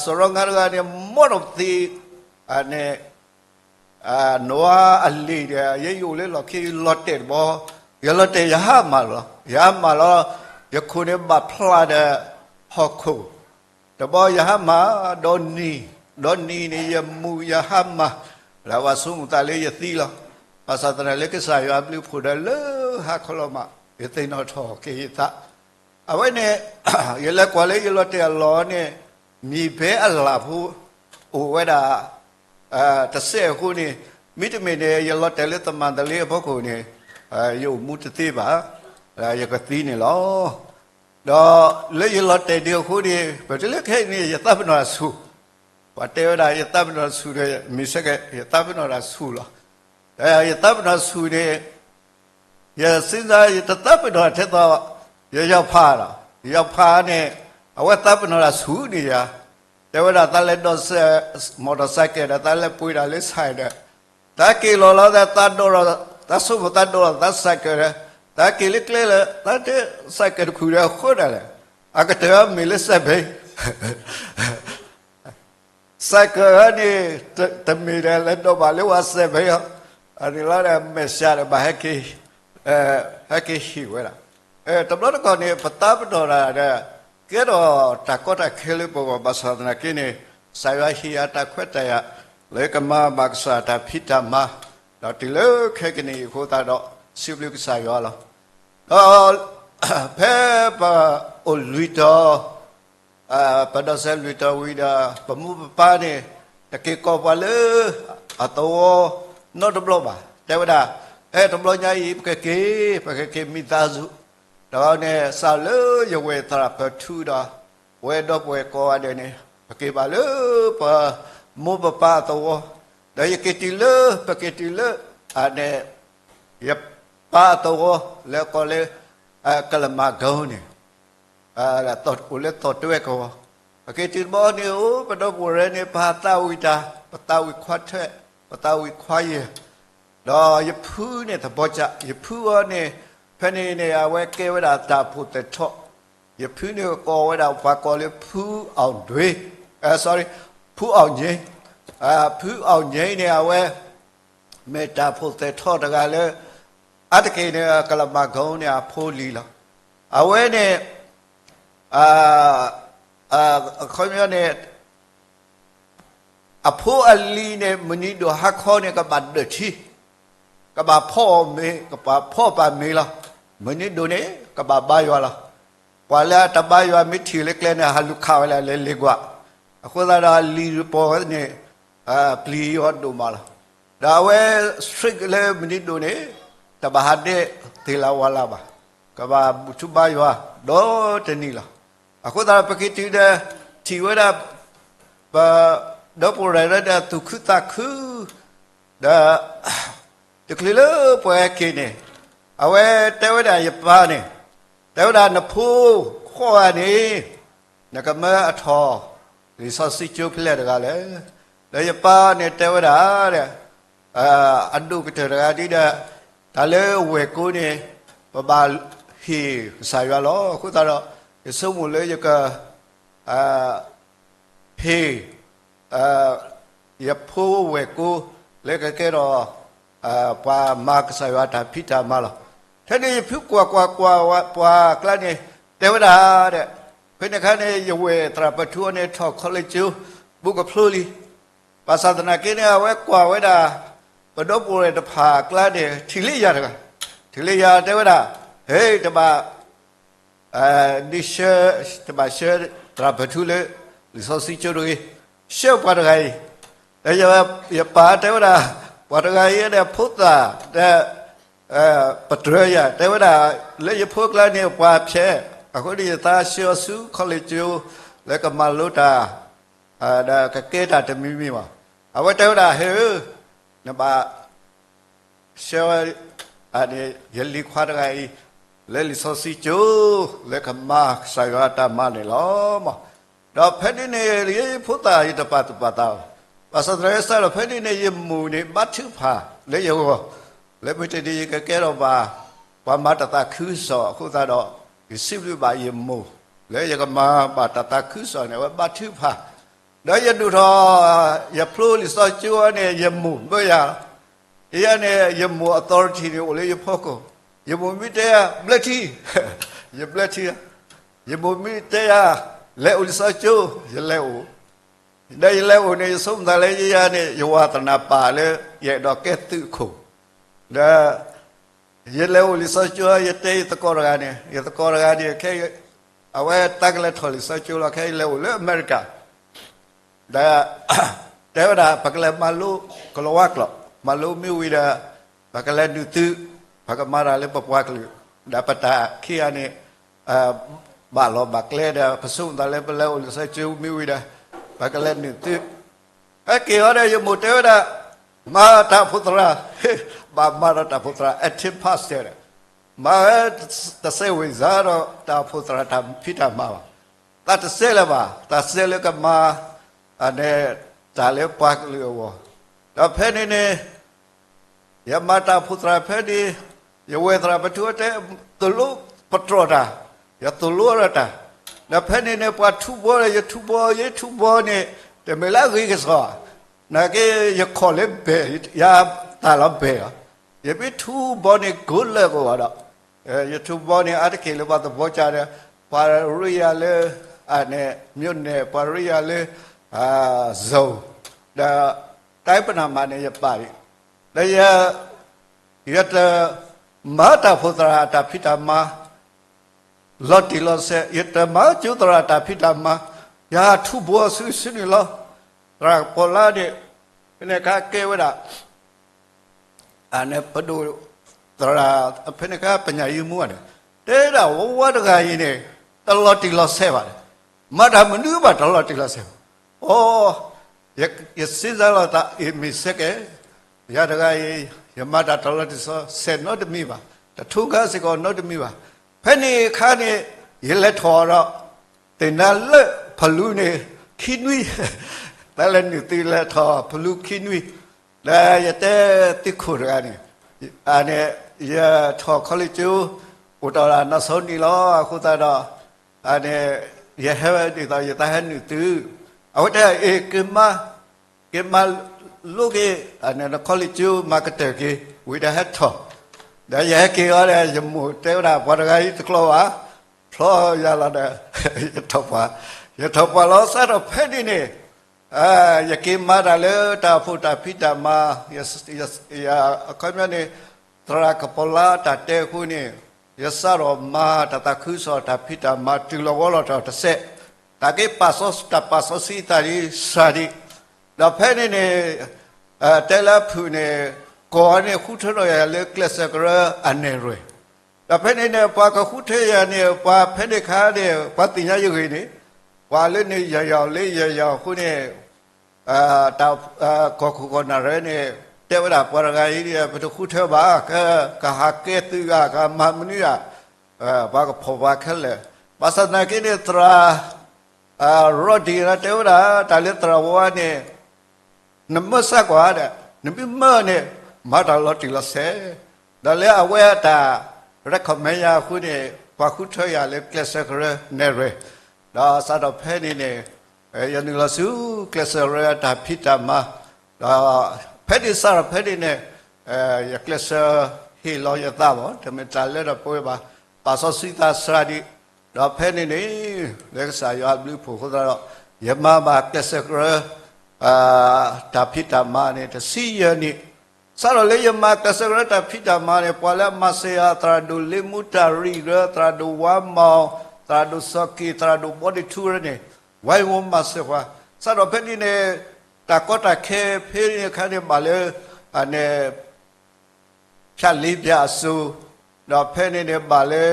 စရီငါတဂၤန့ၣ် မ်ဒီးပသံး န့ၣ် နွါအလံၤဒီး ယဲယအိၣ်လၢလီၢ်ခံ ယလီၤတဲာ်တဘျီ, ယလီၤတဲာ်ယဟါမၢ်လီၤ, ယဟါမၢ်လီၤ, ယခိၣ်န့ၣ်ဘၣ်ဖျါဒီးဟီၣ်ခိၣ်, တဘျီယဟါမၢ် ဒီနံၤ, ဒီနံၤန့ၣ် ယမူယဟါမၢ်, လၢပှၤဆိကမိၣ်သးလၢယသံလီၤ, ဘၣ်ဆၣ်သနာ်က့လၢကစၢ်ယွၤအဘျုးအဖှိၣ်ဒီးလၢဟါခီလီၤမး ယသ့ၣ်နီၣ်ထီၣ်က့ၤယသး အဝဲန့ၣ် ယလဲၤကွၢ်လၢယလီၤတဲာ်အလီၢ်န့ၣ် မံၤဖဲအလၣ်ဖိ အိၣ်ဝဲဒၣ် တစဲးအဃိန့ၣ်, မ့တမ့ၢ်န့ၣ် ယလီၤတဲာ်လၢသမၣ်တလ့အဖီခိၣ်န့ၣ် ယအိၣ်မူတသ့ဘၣ်, ယကသံန့ၣ်လီၤ. ဒီးလၢယလီၤတဲာ်ဒံးအဃိန့ၣ် ပတုၤလၢခဲအံၤန့ၣ် ယသးပ့ၤနီၣ်တၢ်ဆူၣ်, ပှၤတဲဝဲဒၣ်ယသးပ့ၤနီၣ်တၢ်ဆူၣ်ဒီး မ့ၢ်ဆၢက့ၤ ယသးပ့ၤနီၣ်တၢ်ဆူၣ်လီၤ. ဒီးယသးပ့ၤနီၣ်ဆူၣ်န့ၣ် ယစံးစၢ် ယတသးပ့ၤနီၣ်ထဲသိး ယယီၤဖးလီၤ. ယယီၤဖးန့ၣ် အဝဲသးပ့ၤနီၣ်တၢ်ဆူၣ်န့ၣ်ယၤ, တဲဝဲဒၣ်သးလဲၤဒိးစဲး မီၣ်တီၣ်စဲးကဲးဒီး သးလဲၤပှ့ၤတၢ်လၢစဲးဒီး, သးက့ၤလီၤလီၤဒီး သးဒိးဒီး သးဆိကမိၣ်သးဒိးဒီးသးစဲးကဲးဒီး, သးက့ၤလၢကျဲလၢ သးတဲစဲးကဲးတခူၣ်ဒီးဃိဒၣ်လဲာ်, အကတၢၢ်မ့ၢ်လၢစဲးဘ့ၣ် စဲးကဲးန့ၣ် တမ့ၢ်ဒီးလဲၤဒိးဘၣ်လၢပှၤစဲးဘ့ၣ်အီၤ, အန့ၣ်လီၤဒီးမဲာ်ဆှးဒီးဘၣ်ဟဲက့ၤ, ဟဲက့ၤဟ့ၣ်ဝဲဒၣ်. တဘျီတခီၣ်န့ၣ် ပသးပ့ၤနီၣ်တၢ်ဒီး ကဲထီၣ်တၢ်ကီတၢ်ခဲလၢပဂီၢ် ဘၣ်ဆၣ်သနာ်က့န့ၣ် ကစၢ်ယွၤဟ့ၣ်ယၤတၢ်ခွဲးတၢ်ယာ် လၢကမၤဘၣ်ကစၢ်တၢ်ဖံးတၢ်မၤ, ဒီးတုၤလၢခဲကနံၣ်အံၤအဃိသတးဒီး စံးဘျုးကစၢ်ယွၤလီၤ. ဒီး ဖဲပအိၣ်လွံၢ်တီၤ ပဒိးစဲးလွံၢ်တီၤဝံၤဒီး ပမိၢ်ပပၢ်န့ၣ် တက့ၤကိးပှၤလၢအသဝီနီတဘျီဘၣ်. တဲဝဲဒၣ် အဲၣ်တဘျီညါအံၤ ပကက့ၤ, ပကက့ၤမိသားစု, ဒီးန့ၣ် စးလၢယဝဲၢ်သရၣ်ပၢၢ်ထူဒီး ပဝဲဒီပုၢ်ဝဲၢ်ကိးဂၤဒဲးန့ၣ် ပက့ၤဘၣ်လၢပမိၢ်ပပၢ်အသဝီ, ဒီးယက့ၤတုၤလၢ ပက့ၤတုၤလၢ န့ၣ် ယပၢ်အသဝီ လၢကိးလၢ ကလမၤကီန့ၣ် အိၣ်လၢသီၣ်တဝဲကဝီၤ, ပက့ၤတုၤတဘျီန့ၣ် အိၣ်ပဒီပုၢ်ဝဲၢ်န့ၣ် ပသးဝံၣ်တၢ်, ပသးဝံၣ်ခွါထွဲ, ပသးဝံၣ်ခွါယဲၢ်, ဒီးယဖုန့ၣ်သဘီကၠး, ယဖုအီၤန့ၣ် ဖဲန့ၣ်န့ၣ် အဝဲကဲဝဲဒၣ်တၢ်အိၣ်ဖှိၣ်သဲးထီၣ်, ယဖုန့ၣ်ကိးဝဲဒၣ်ပှၤကိးလၢဖုအောင်တွဲ, sorry, ဖုအောင်ညိ, ဖုအောင်ညိန့ၣ် အဝဲ မ့ၢ်တၢ်အိၣ်ဖှိၣ်သဲးထီၣ်တဂၤလၢ အါတက့ၢ်န့ၣ် ကလမၤကီန့ၣ် အဖိလံၤလီၤ. အဝဲန့ၣ် အခီပညီန့ၣ် အဖိအလံၤန့ၣ် မုၢ်နံၤဒိၣ်ဟါခီန့ၣ် ကဘၣ်ဒၢးထံ, ကဘၣ်ဖီအီၣ်မ့ၤ, ကဘၣ်ဖီအီၣ်ပာ်မ့ၤလီၤ. မုၢ်နံၤဒိၣ်န့ၣ် ကဘၣ်ဘါယွၤလီၤ. ပှၤလၢအတဘါယွၤမ့ၢ်ထံၣ်လၢကျဲန့ၣ် ဟးလူၤခးဝဲလၢလ့ၣ်ကွၢ်, အဃိသတးဒီးအလံၤရပီၤန့ၣ် ပျံၤယွၤဒိၣ်မးလီၤ. ဒီးအဝဲ strict လၢမုၢ်နံၤဒိၣ်န့ၣ် တဘၣ်ဟးဒဲးသ့ၣ်လၢဝါလၢဘၣ်, ကဘၣ်ဘူၣ်ထူဘါယွၤဒီတနံၤလီၤ. အဃိသတးဒီး ပက့ၤတုၤဒီး ထံၣ်ဝဲဒၣ် ပဒီပုၢ်ဝဲၢ်ဒီးသူၣ်ခုသးခု ဒီး တချုးလၢပှၤဟဲက့ၤန့ၣ် အဝဲတဲဝဲဒၣ်ယပၢ်န့ၣ်, တဲဝဲဒၣ်နဖိဃီဂၤန့ၣ် နကမၢအထီၣ် လံာ်စီဆှံကၠိဖဲလဲၣ်တဂၤလဲၣ်. ဒီးယပၢ်န့ၣ်တဲဝဲဒၣ် အဒိၣ်ကတၢၢ်တဂၤဒ်ဒီး တၢ်လၢဝဲၢ်ကိန့ၣ် ပဘၣ်ဟ့ၣ်ကစၢ်ယွၤလီၤ. အဃိသတးဒီး ယဆိကမိၣ်လၢယက ဟ့ၣ် ယဖိဝဲၢ်ကိ လၢကကဲထီၣ် ပှၤမၤကစၢ်ယွၤတၢ်ဖံးတၢ်မၤလီၤ. ထဲန့ၣ်ယဖုကွၢ်ကွၢ်ကွၢ်ပှၤအကျါန့ၣ် တဲဝဲဒၣ်ဒီး ဖဲန့ၣ်အခါန့ၣ် ယဝဲၢ်သရၣ်ပၢၢ်ထူအီၤန့ၣ် ထီၣ် college ကၠိ ဘူးကဖျိလံ. ဘၣ်ဆၣ်သနာ်က့န့ၣ် အဝဲကွၢ်ဝဲဒၣ် ပဒီပုၢ်ဝဲၢ်တဖၣ်အကျါန့ၣ် ထံၣ်လၢယၤတဂၤ, ထံၣ်လၢယၤတဲဝဲဒၣ်, ဟဲ တဘၣ် ဒ်ဆှၢ တဘၣ်ဆှၢသရၣ်ပၢၢ်ထူလၢ လံာ်စီဆှံကၠိတဂ့ၤ, ဆှၢပှၤတဂၤအံၤ, ဒီးယပၢ်တဲဝဲဒၣ် ပှၤတဂၤအံၤဒီးဖိသၣ်ဒီး ပတြၢၤယၤ တဲဝဲဒၣ် လၢယဖိအကျါန့ၣ် ပှၤဖျဲး, အဃိန့ၣ်ယသးဆှၢအီၤဆူ college ကၠိ လၢကမၤလိတၢ် ဒီးကကဲတၢ်တမံၤမံၤဘၣ်. အဝဲတဲဝဲဒၣ် ဟဲဧၢ, နဘၣ် ဆှၢဝဲ ယလံၤခွါတဂၤအံၤ, လၢလံာ်စီဆှံကၠိ လၢကမၤကစၢ်ယွၤအတၢ်မၤန့ၣ်လီၤ. ဒီးဖဲန့ၣ်န့ၣ် ယဖိသၣ်ယတပာ်သူၣ်ပာ်သးဘၣ်. ဘၣ်ဆၣ်သနာ်က့ စးထီၣ်ဖဲန့ၣ်န့ၣ် ယမိၢ်န့ၣ် ဘါထုကဖၣ်လၢယဂီၢ်, လၢမုၢ်တနံၤယကကဲထီၣ်ဘၣ် ပှၤမၤတၢ်သးခုကစီၣ်အဃိသတးဒီး ယစံးဘျုးဘၣ်ယမိၢ် လၢယကမၤဘၣ်တၢ်သးခုကစီၣ်န့ၣ် အဝဲဘါထုကဖၣ် ဒီးယဒိၣ်ထီၣ် ယဖျိလံာ်စီဆှံကၠိန့ၣ် ယမိၢ်မၢယၤ, ယဲန့ၣ် ယမိၢ် authority န့ၣ် အိၣ်လၢယဖီခိၣ်, ယမိၢ်မ့ၢ်တဲယၤ ဘျၢထံ, ယဘျၢထံ, ယမိၢ်မ့ၢ်တဲယၤ လဲၤအိၣ်လံာ်စီဆှံကၠိ, ယလဲၤအိၣ်, ဒီးယလဲၤအိၣ်န့ၣ် ယဆိမိၣ်သးလၢယယၤန့ၣ် ယဝၤသနာ်ပၢ်လၢ ယအဲၣ်ဒိးကဲသုးခိၣ်, ဒီး ယလဲၤအိၣ်လံာ်စီဆှံကၠိ ယတဲယသကိးတဂၤန့ၣ် ယသကိးတဂၤန့ၣ် ခဲ အဝဲတၢ်ကလဲၤထီၣ်လံာ်စီဆှံကၠိလီၤ ခဲအံၤလဲၤအိၣ်လၢအမဲရကၤ, ဒီး တဲဝဲဒၣ် ပကလဲၤမၤလိကလီၤဝါကျိာ်, မၤလိမ့ၢ်ဝံၤဒီး ပကလဲၤနုာ်သုး, ပကမၤတၢ်လၢပပှၤကလုာ်, ဒီးပတၢ်ခံဂၤန့ၣ် ဘၣ်လီၢ်ဘၣ်ကျဲဒီး ပဆိမိၣ်သးလၢပလဲၤအိၣ်လံာ်စီဆှံကၠိမ့ၢ်ဝံၤဒီး ပကလဲၤနုာ်သုး, ဟဲက့ၤအီၤဒီး ယမိၢ်တဲဝဲဒၣ် မၤတၢ်အိၣ်ဖှိၣ်သရၣ်, ဘၣ်မၤဒီးတၢ်အိၣ်ဖှိၣ်သရၣ် acting pastor ဒီး မၤဝဲ တစဲးဝံၤစါဒီး တၢ်အိၣ်ဖှိၣ်သရၣ်တၢ်ဖံးတၢ်မၤဘၣ်, သးတစဲးလၢၤဘၣ်, သးစဲးလၢကမၤ အန့ၣ် တၢ်လၢပှၤကလုာ်အဂီၢ်, ဒီးဖဲန့ၣ်န့ၣ် ယမၤတၢ်အိၣ်ဖှိၣ်သရၣ်ဖဲန့ၣ်, ယဝဲၢ်သရၣ်ပထူတဲ သိၣ်လိပတြီၤတၢ်, ယသိၣ်လိဒီးတၢ်, ဒီးဖဲန့ၣ်န့ၣ် ပှၤထူဘီဒီး ယထူဘီ ယထူဘီန့ၣ် တမ့ၢ်လၢအဂ့ၤကစီၣ်, နာ်က့ ယခီၣ်လၢဘဲၣ် ယတၢ်လီၤဘဲၣ်လီၤ, ယမ့ၢ်ထူဘီန့ၣ် ကိးလၢာ်ကဝီၤဒီး ယထူဘီန့ၣ် အါတက့ၢ်လၢပှၤသဘီကၢ်ဒီး ပှၤရ့ယၤလၢ အန့ၣ် မြို့နယ် ပှၤရ့ယၤလၢ zone ဒီး တိုင်းပနမန့ၣ် ယပာ်ဒံး, ဒီးယ ယတ မၤတၢ်အိၣ်ဖှိၣ်သရၣ်အတၢ်ဖံးတၢ်မၤ လီၤတံၢ်လီၤဆဲး, ယတမၤကၠိသရၣ်တၢ်ဖံးတၢ်မၤ, ယဟးထူဘီစုာ်စုာ်န့ၣ်လီၤ. သရၣ်ကပီၤလါန့ၣ် ဖဲန့ၣ်အခါကဲဝဲဒၣ် အန့ၣ်ပဒိၣ်သရၣ် ဖဲန့ၣ်အခါ ပညၣ်ယံမူန့ၣ် တဲဒၣ်ဝဲဝဲတဂၤအံၤန့ၣ် တလီၤတံၢ်လီၤဆဲးဘၣ်, မၤတၢ်မနုၤဘၣ်တလီၤတံၢ်လီၤဆဲးဘၣ်. အိ ယစံးစၢ်လီၤသး အ့ၣ် မ့ၢ်စ့ၢ်ကီး ယၤတဂၤအံၤ ယမၤတၢ်တလီၤတံၢ်လီၤဆဲးနီတမံၤဘၣ်, တထူကါစ့ၢ်ကီးနီတမံၤဘၣ်. ဖဲန့ၣ်အခါန့ၣ် ယလဲၤထီၣ်ဒီး သ့ၣ်နါလၢဖလူန့ၣ် ခံနွံ, တၢ်လဲၤနုာ်သုးလဲၤထီၣ်ဖလူခံနွံ, ဒီးယတဲသုးခိၣ်တဂၤန့ၣ် အန့ၣ် ယထီၣ်ခီလ့ၣ်ကၠိ အိၣ်တ့ၢ်လၢနီၢ်စီနံၤလီၤ. အဃိသတးဒီး အန့ၣ် ယဟဲဝဲဒ်သိး ယသးဟဲနုာ်သုး, အဝဲတဲ အ့ၣ် က့ၤမၤ က့ၤမၤလိက့ၤ အန့ၣ်နခီလ့ၣ်ကၠိ မၤကတၢၢ်က့ၤ ဝံၤဒီးဟဲထီၣ်, ဒီးယဟဲက့ၤအီၤဒီး ယမိၢ်တဲဝဲဒၣ် ပှၤတဂၤအံၤတကျီၤဘၣ်, ဖျီယၤလီၤဒီး ယထီၣ်ပှၢ်, ယထီၣ်ပှၢ်လီၤ စးထီၣ်ဖဲန့ၣ်န့ၣ် ယက့ၤမၤတၢ်လၢတၢ်အိၣ်ဖှိၣ်တၢ်ဖံးတၢ်မၤ, ယ အခီပညီန့ၣ် သရၣ်ကပီၤလါတၢ်တဲအဃိန့ၣ် ယစးထီၣ်မၤတၢ်သးခုကစီၣ်တၢ်ဖံးတၢ်မၤတုၤလီၤဝီလီၤထီၣ်တစဲး, တၢ်က့ၤပာ်စီ တၢ်ပာ်စီဆှံသးဒ်စှၤဒံး, ဒီးဖဲန့ၣ်န့ၣ် တဲလၢအဖုၣ်န့ၣ် ကီၢ်န့ၣ်ဃုထၢထီၣ်ယၤလၢကျဲးစၢးကရၢအနဲၣ်ရွဲၣ်, ဒီးဖဲန့ၣ်န့ၣ် ပှၤကဃုထၢယၤန့ၣ် ပှၤဖဲန့ၣ်အခါန့ၣ် ပှၤသ့ၣ်ညါယဂ့ၢ်န့ၣ် ပှၤလၢန့ၣ်ယၤယၤလၢယၤယၤအဃိန့ၣ် တၢ်ကီၢ်ခိၣ်ကီၢ်နၢ်ရဲန့ၣ် တဲဝဲဒၣ်ပှၤတဂၤအံၤ ပတဃုထၢဘၣ်, ကဟးကဲသုးဂၤ ကမၤမနုၤဂၤ, ပှၤကဖီၣ်ပှၤခဲလၢာ်, ဘၣ်ဆၣ်သနာ်က့န့ၣ် သရၣ် ရီဒံၣ်တဲဝဲဒၣ် တၢ်လၢသရၣ်ဝဲန့ၣ် နမၢစၢ်ကွၢ်ဒီး နမ့ၢ်မၢန့ၣ် မၤတၢ်လီၤတံၢ်လီၤဆဲး, ဒီးလၢအဝဲအတၢ် recommend ယၤအဃိန့ၣ် ပှၤဃုထၢယၤလၢကျဲးစၢးကရၢနဲၣ်ရွဲၣ်, ဒီးစးထီၣ်ဖဲန့ၣ်န့ၣ် ယနုာ်လီၤဆူကျဲးစၢးကရၢအတၢ်ဖံးတၢ်မၤ, ဒီးဖဲန့ၣ်စးထီၣ်ဖဲန့ၣ်န့ၣ် ယကျဲးစၢးဟ့ၣ်လီၤယသးဘၣ် တမ့ၢ်တၢ်လၢဒီးပဝဲဘၣ်, ပာ်စီဆှံသးစှၤဒံး, ဒီးဖဲန့ၣ်န့ၣ် လၢကစၢ်ယွၤအဘျုးအဖှိၣ်အဃိသတးဒီး ယမၤဘၣ်ကျဲးစၢးကရၢ တၢ်ဖံးတၢ်မၤန့ၣ် တဆံယဲၢ်နံၣ်, စးထီၣ်လၢယမၤကျဲးစၢးကရၢတၢ်ဖံးတၢ်မၤန့ၣ် ပှၤလၢအမၤစၢၤယၤ သရၣ်ဒိၣ်လ့မူတၢ်ရံၣ်ကရၢ သရၣ်ဒိၣ်ဝါမီၢ် သရၣ်ဒိၣ်စီၤက့ၤ သရၣ်ဒိၣ်ဘီဒ့ထူရၢန့ၣ် ဝဲအိၣ်မၤစၢၤပှၤ, စးထီၣ်ဖဲန့ၣ်န့ၣ် တၢ်ကီတၢ်ခဲဖဲန့ၣ်အခါန့ၣ် ဘၣ်လၢ အန့ၣ် ဖၠၣ်လ့ပၠၣ်အစိၤ, ဒီးဖဲန့ၣ်န့ၣ် ဘၣ်လၢ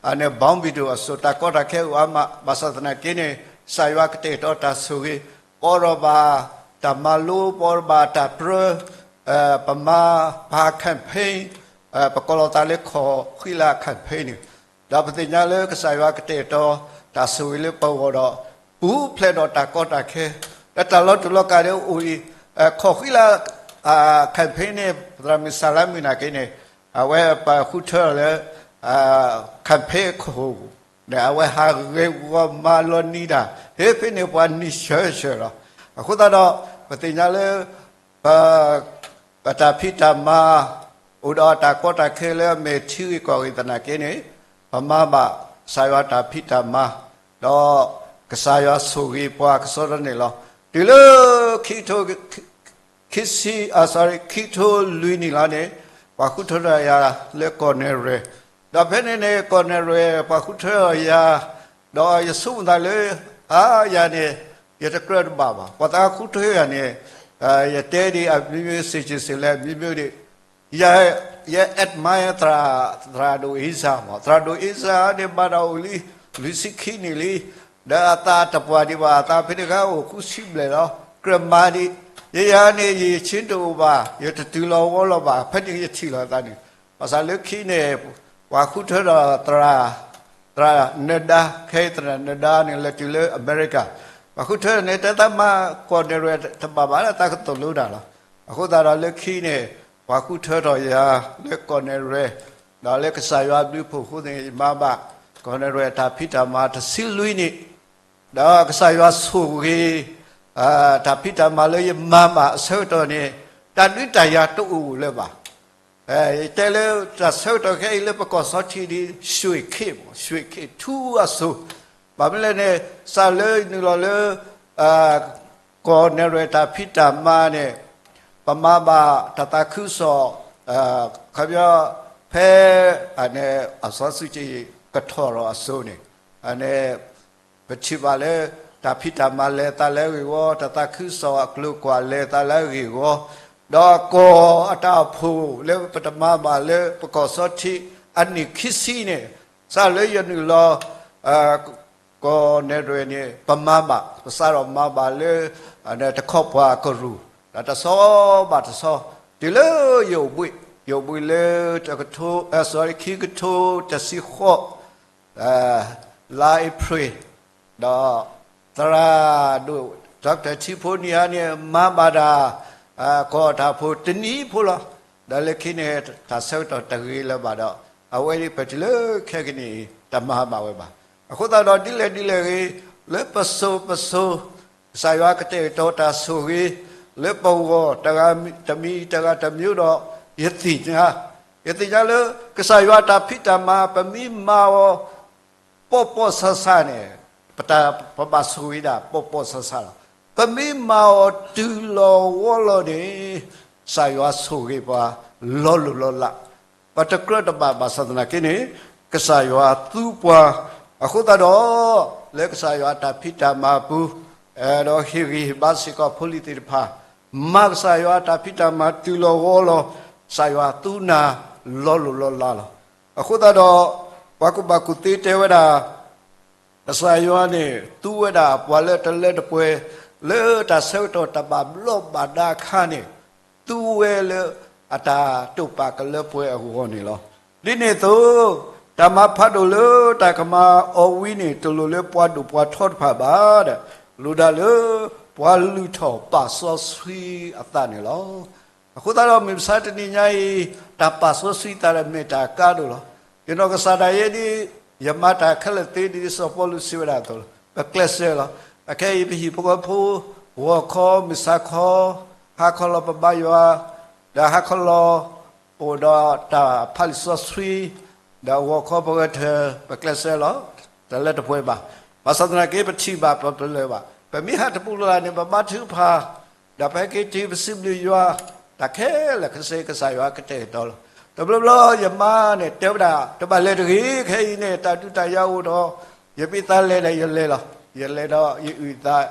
အန့ၣ် ဘီဘံၣ်ဒိၣ်အစိၤ တၢ်ကီတၢ်ခဲအိၣ်အါမး, ဘၣ်ဆၣ်သနာ်က့န့ၣ် ကစၢ်ယွၤကတဲာ်ကတီၤတၢ်ဆိၣ်ဂ့ၤ, ပအိးထီၣ်ဘၣ်တၢ်မၤလိ, ပအိးထီၣ်ဘၣ်တၢ်ပြၢ, ပမၤ ပဟး campaign, ပကိးလီၤသးလၢခီၣ်ဃံလၤ campaign န့ၣ်, ဒီးပသ့ၣ်ညါလၢကစၢ်ယွၤကတဲာ်ကတီၤ တၢ်ဆိၣ်ဂ့ၤလၢပဂီၢ်ဒီး ပူၤဖျဲးဒီးတၢ်ကီတၢ်ခဲ, လၢတၢ်လီၤတူာ်လီၤကာ်ဒ်အိၣ်အံၤ, ခီၣ်ဃံလၤ campaign န့ၣ် သရၣ်မုၣ်စၢ်လါမုၢ်နာ်က့န့ၣ် အဝဲပဃုထၢထီၣ်လၢ campaign ခိၣ် န့ၣ် အဝဲဟးဂဲၤဂီၤမၤလီၤနံၤတၢ် ဟ့ၣ်ဖဲန့ၣ်ပှၤနံၤဆၢဆၢလီၤ. အဃိသတးဒီး ပသ့ၣ်ညါလၢ ပ ပတၢ်ဖံးတၢ်မၤ အိၣ်ဒီးတၢ်ကီတၢ်ခဲလၢအမဲာ်ထံဂ့ၤကီၢ်ဂ့ၤသနာ်က့န့ၣ်, ပမၤဘၣ်ကစၢ်ယွၤတၢ်ဖံးတၢ်မၤ, ဒီးကစၢ်ယွၤဆိၣ်ဂ့ၤပှၤကစီဒီန့ၣ်လီၤ. တုၤလၢ ခံကထိ ခံဆံ sorry ခံကထိလွံၢ်နံၣ်လီၤန့ၣ်, ပှၤဃုထၢထီၣ်ယၤလၢကီၢ်နဲၣ်ရွဲၣ်, ဒီးဖဲန့ၣ်န့ၣ် ကီၢ်နဲၣ်ရွဲၣ် ပှၤဃုထၢထီၣ်ယၤ, ဒီးယဆိကမိၣ်သးလၢ အါ ယၤန့ၣ် ယတကြၢးတဘၣ်ဘၣ်. ပှၤသးဃုထၢယၤန့ၣ် ယတဲဒ်အမျိုးမျိုး စင်စင်လၢအမျိုးမျိုးဒ် ယ ယ admire သရၣ် သရၣ်ဒိၣ်အ့စၢ်မး, သရၣ်ဒိၣ်အ့စၢ်န့ၣ် မၤတၢ်အိၣ်လံ လွံၢ်ဆံခံနံၣ်လံ, ဒီးအသးတပှၢ်ဒံးဘၣ်, အသးဖဲန့ၣ်ခါအိၣ်ဃုဆံဘျဲၣ်လီၤ. ကြၢးမၤဒံး, ယၤန့ၣ် ယ ယဆ့တအိၣ်ဘၣ်, ယတတုၤလီၤဝီလီၤဘၣ်, ဖဲန့ၣ်ယထံၣ်လီၤအသးန့ၣ်, ဘၣ်ဆၣ်လၢခံန့ၣ် ပှၤဃုထၢဒီးသရၣ် သရၣ်နဒါ, ခဲအံၤသရၣ်နဒါန့ၣ် လဲၤတုၤလၢအမဲရကၤ, ပှၤဃုထၢန့ၣ် တဲသးမၤကီၢ်နဲၣ်ရွဲၣ်တဘၣ်ဘၣ်လၢသးကသိၣ်လိတၢ်လီၤ. အဃိသတးဒီးလၢခံန့ၣ် ပှၤဃုထၢထီၣ်ယၤလၢကီၢ်နဲၣ်ရွဲၣ်, ဒီးလၢကစၢ်ယွၤအဘျုးအဖှိၣ်အဃိန့ၣ် ယမၤဘၣ်ကီၢ်နဲၣ်ရွဲၣ်တၢ်ဖံးတၢ်မၤတဆံလွံၢ်နံၣ်, ဒီးကစၢ်ယွၤဆိၣ်ဂ့ၤ တၢ်ဖံးတၢ်မၤလၢယမၤဘၣ်အဆၢကတီၢ်န့ၣ် တၢ်ဒုးတၢ်ယၤတအိၣ်လၢၤဘၣ်. ယတဲလၢတၢ်ဆၢကတီၢ်ခဲအံၤလၢပကီၢ်စီထံဒ် ရွှေခေတ်မး, ရွှေခေတ် ထူအစိၤ, ဘၣ်မနုၤလဲၣ်န့ၣ် စးလၢနုာ်လီၤလၢ ကီၢ်နဲၣ်ရွဲၣ်တၢ်ဖံးတၢ်မၤန့ၣ် ပမၤဘၣ်တၢ်သးခုကစီၣ် ခီပညီ ဖဲ န့ၣ် အစီဆှံကထီၣ်ထီၣ်အစိၤန့ၣ် န့ၣ် ပထံၣ်ဘၣ်လၢ တၢ်ဖံးတၢ်မၤလဲၤသးလၢအဂ့ၢ်အဝီ, တၢ်သးခုကစီၣ်အကျိၤအကွာ်လဲၤသးလၢအဂ့ၢ်အဝီ, ဒီးကီၢ်အတၢ်အိၣ်ဖှိၣ်လၢပတမၤဘၣ်လၢပကီၢ်စီထံအနံၣ်ခံဆံန့ၣ်, စးလၢယနုာ်လီၤ ကီၢ်နဲၣ်ရွဲၣ်န့ၣ် ပမၤဘၣ်, ပစးထီၣ်မၤဘၣ်လၢ တခီပှၤကရူၢ်, ဒီးတဆီဘၣ်တဆီ, တုၤလၢယအိၣ်ဘှံး, ယအိၣ်ဘှံးလၢ တကထိ ခံကထိတဆံဃိး လါအ့ဖြ့ၣ်, ဒီးသရၣ်ဒိၣ် Doctor ထံဖိန့ၣ်ဧါန့ၣ် မၤဘၣ်ဒၣ် ကီၢ်တၢ်အိၣ်ဖှိၣ်တနံၤဖိလီၤ. ဒီးလၢခံန့ၣ် တၢ်ဆၢကတီၢ်တဂ့ၤလၢၤဘၣ်ဒီး အဝဲန့ၣ်ပတုၤလၢခဲကနံၣ်အံၤ တမၤဘၣ်ဝဲဘၣ်. အဃိသတးဒီးဒ်လဲၣ်ဒ်လဲၣ်ဂ့ၤ, လၢပစိၤပစိၤ ကစၢ်ယွၤကတဲာ်ကတီၤတၢ်ဆိၣ်ဂ့ၤ လၢပဂီၢ်တဂၤတမံၤတဂၤတမျိုးဒီး ယသ့ၣ်ညါ, ယသ့ၣ်ညါလၢ ကစၢ်ယွၤတၢ်ဖံးတၢ်မၤ ပမ့ၢ်မၤအီၤ ပိာ်ပိာ်ဆါဆါန့ၣ် ပတၢ် ပဘၣ်ဆိၣ်ဂ့ၤဒၣ်ပိာ်ပိာ်ဆါဆါလီၤ. ပမ့ၢ်မၤအီၤတုၤလီၤဝီလီၤန့ၣ် ကစၢ်ယွၤဆိၣ်ဂ့ၤပှၤလီၤလိၤလီၤလး, ပတကြၢးတဘၣ်ဘၣ်ဆၣ်သနာ်က့န့ၣ် ကစၢ်ယွၤသူပှၤ, အဃိသတးဒီး လၢကစၢ်ယွၤတၢ်ဖံးတၢ်မၤအပူၤ ဒီးဟ့ၣ်ဂံၢ်ဟ့ၣ်ဘါစ့ၢ်ကီးဖိလံၤသ့ၣ်တဖၣ်, မၤကစၢ်ယွၤတၢ်ဖံးတၢ်မၤတုၤလီၤဝီလီၤ, ကစၢ်ယွၤသူနၤလီၤလိၤလီၤလးလီၤ. အဃိသတးဒီး ပှၤကူၣ်ဘၣ်ကူၣ်သ့တဲဝဲဒၣ် ကစၢ်ယွၤန့ၣ် သူဝဲဒၣ်ပှၤလၢတလၢတပှဲၤ လၢတၢ်ဆၢကတီၢ်တၢ်ဘၣ်ဘျီးဘၣ်ဒါအခါန့ၣ် သူဝဲလၢအတၢ်တိာ်ပာ်ကလၢပှဲၤအဂီၢ်န့ၣ်လီၤ. ဒ်န့ၣ်အသိး တၢ်မၤဖးဒိၣ်လၢတၢ်ကမၤအီၤဝံၤန့ၣ် တလိၣ်လၢပှၤဒိၣ်ပှၤထီတဖၣ်ဘၣ်ဒီး လိၣ်ဒၣ်လၢပှၤလုၢ်ထီၣ်ပာ်စီဆှံအသးန့ၣ်လီၤ. အဃိသတးဒီးမုၢ်မဆါတနံၤညါအံၤ တၢ်ပာ်စီဆှံသးဒီးမ့ၢ်တၢ်အကါဒိၣ်လီၤ. ယနီၢ်ကစၢ်ဒၣ်ယဲဒ် ယမၤတၢ်ခဲလၢာ်သ့ဒ်စီၤပီလူးစံးဝဲဒၣ်အသိးလီၤ. ပကျဲးစၢးလီၤ. အခဲအံၤပဟံၣ်ဖိဃီဖိ ဂီၤခီမုၢ်ဆါခီ ဟါခီလီၤပဘါယွၤ ဒီးဟါခီလီၤ ပအိၣ်ဒီးတၢ်ဖးလံာ်စီဆှံ ဒီးဂီၤခီပဂဲၤထၢၣ် ပကျဲးစၢးလီၤ. တလၢတပှဲၤဘၣ်. ဘၣ်ဆၣ်သနာ်က့ ပထံၣ်ဘၣ်ပပလၢၢ်ဘၣ်. ပမ့ၢ်ဟးတပူၤလၢ်န့ၣ် ပဘါထုကဖၣ် ဒီးပဟဲက့ၤတုၤပစံးဘျုးယွၤ တၢ်ခဲလၢာ်ခဲဆ့ကစၢ်ယွၤကတဲာ်ကတီၤလီၤ. တဘျီဘျီယမါန့ၣ် တဲဝဲဒၣ် တဘၣ်လဲၤတဂ့ၤ ခဲအံၤန့ၣ် တၢ်ဒုးတၢ်ယၤအိၣ်ဒီး ယမ့ၢ်သးလဲၤဒီးယလဲၤလီၤ. ယလဲၤဒီးယအုၣ်သး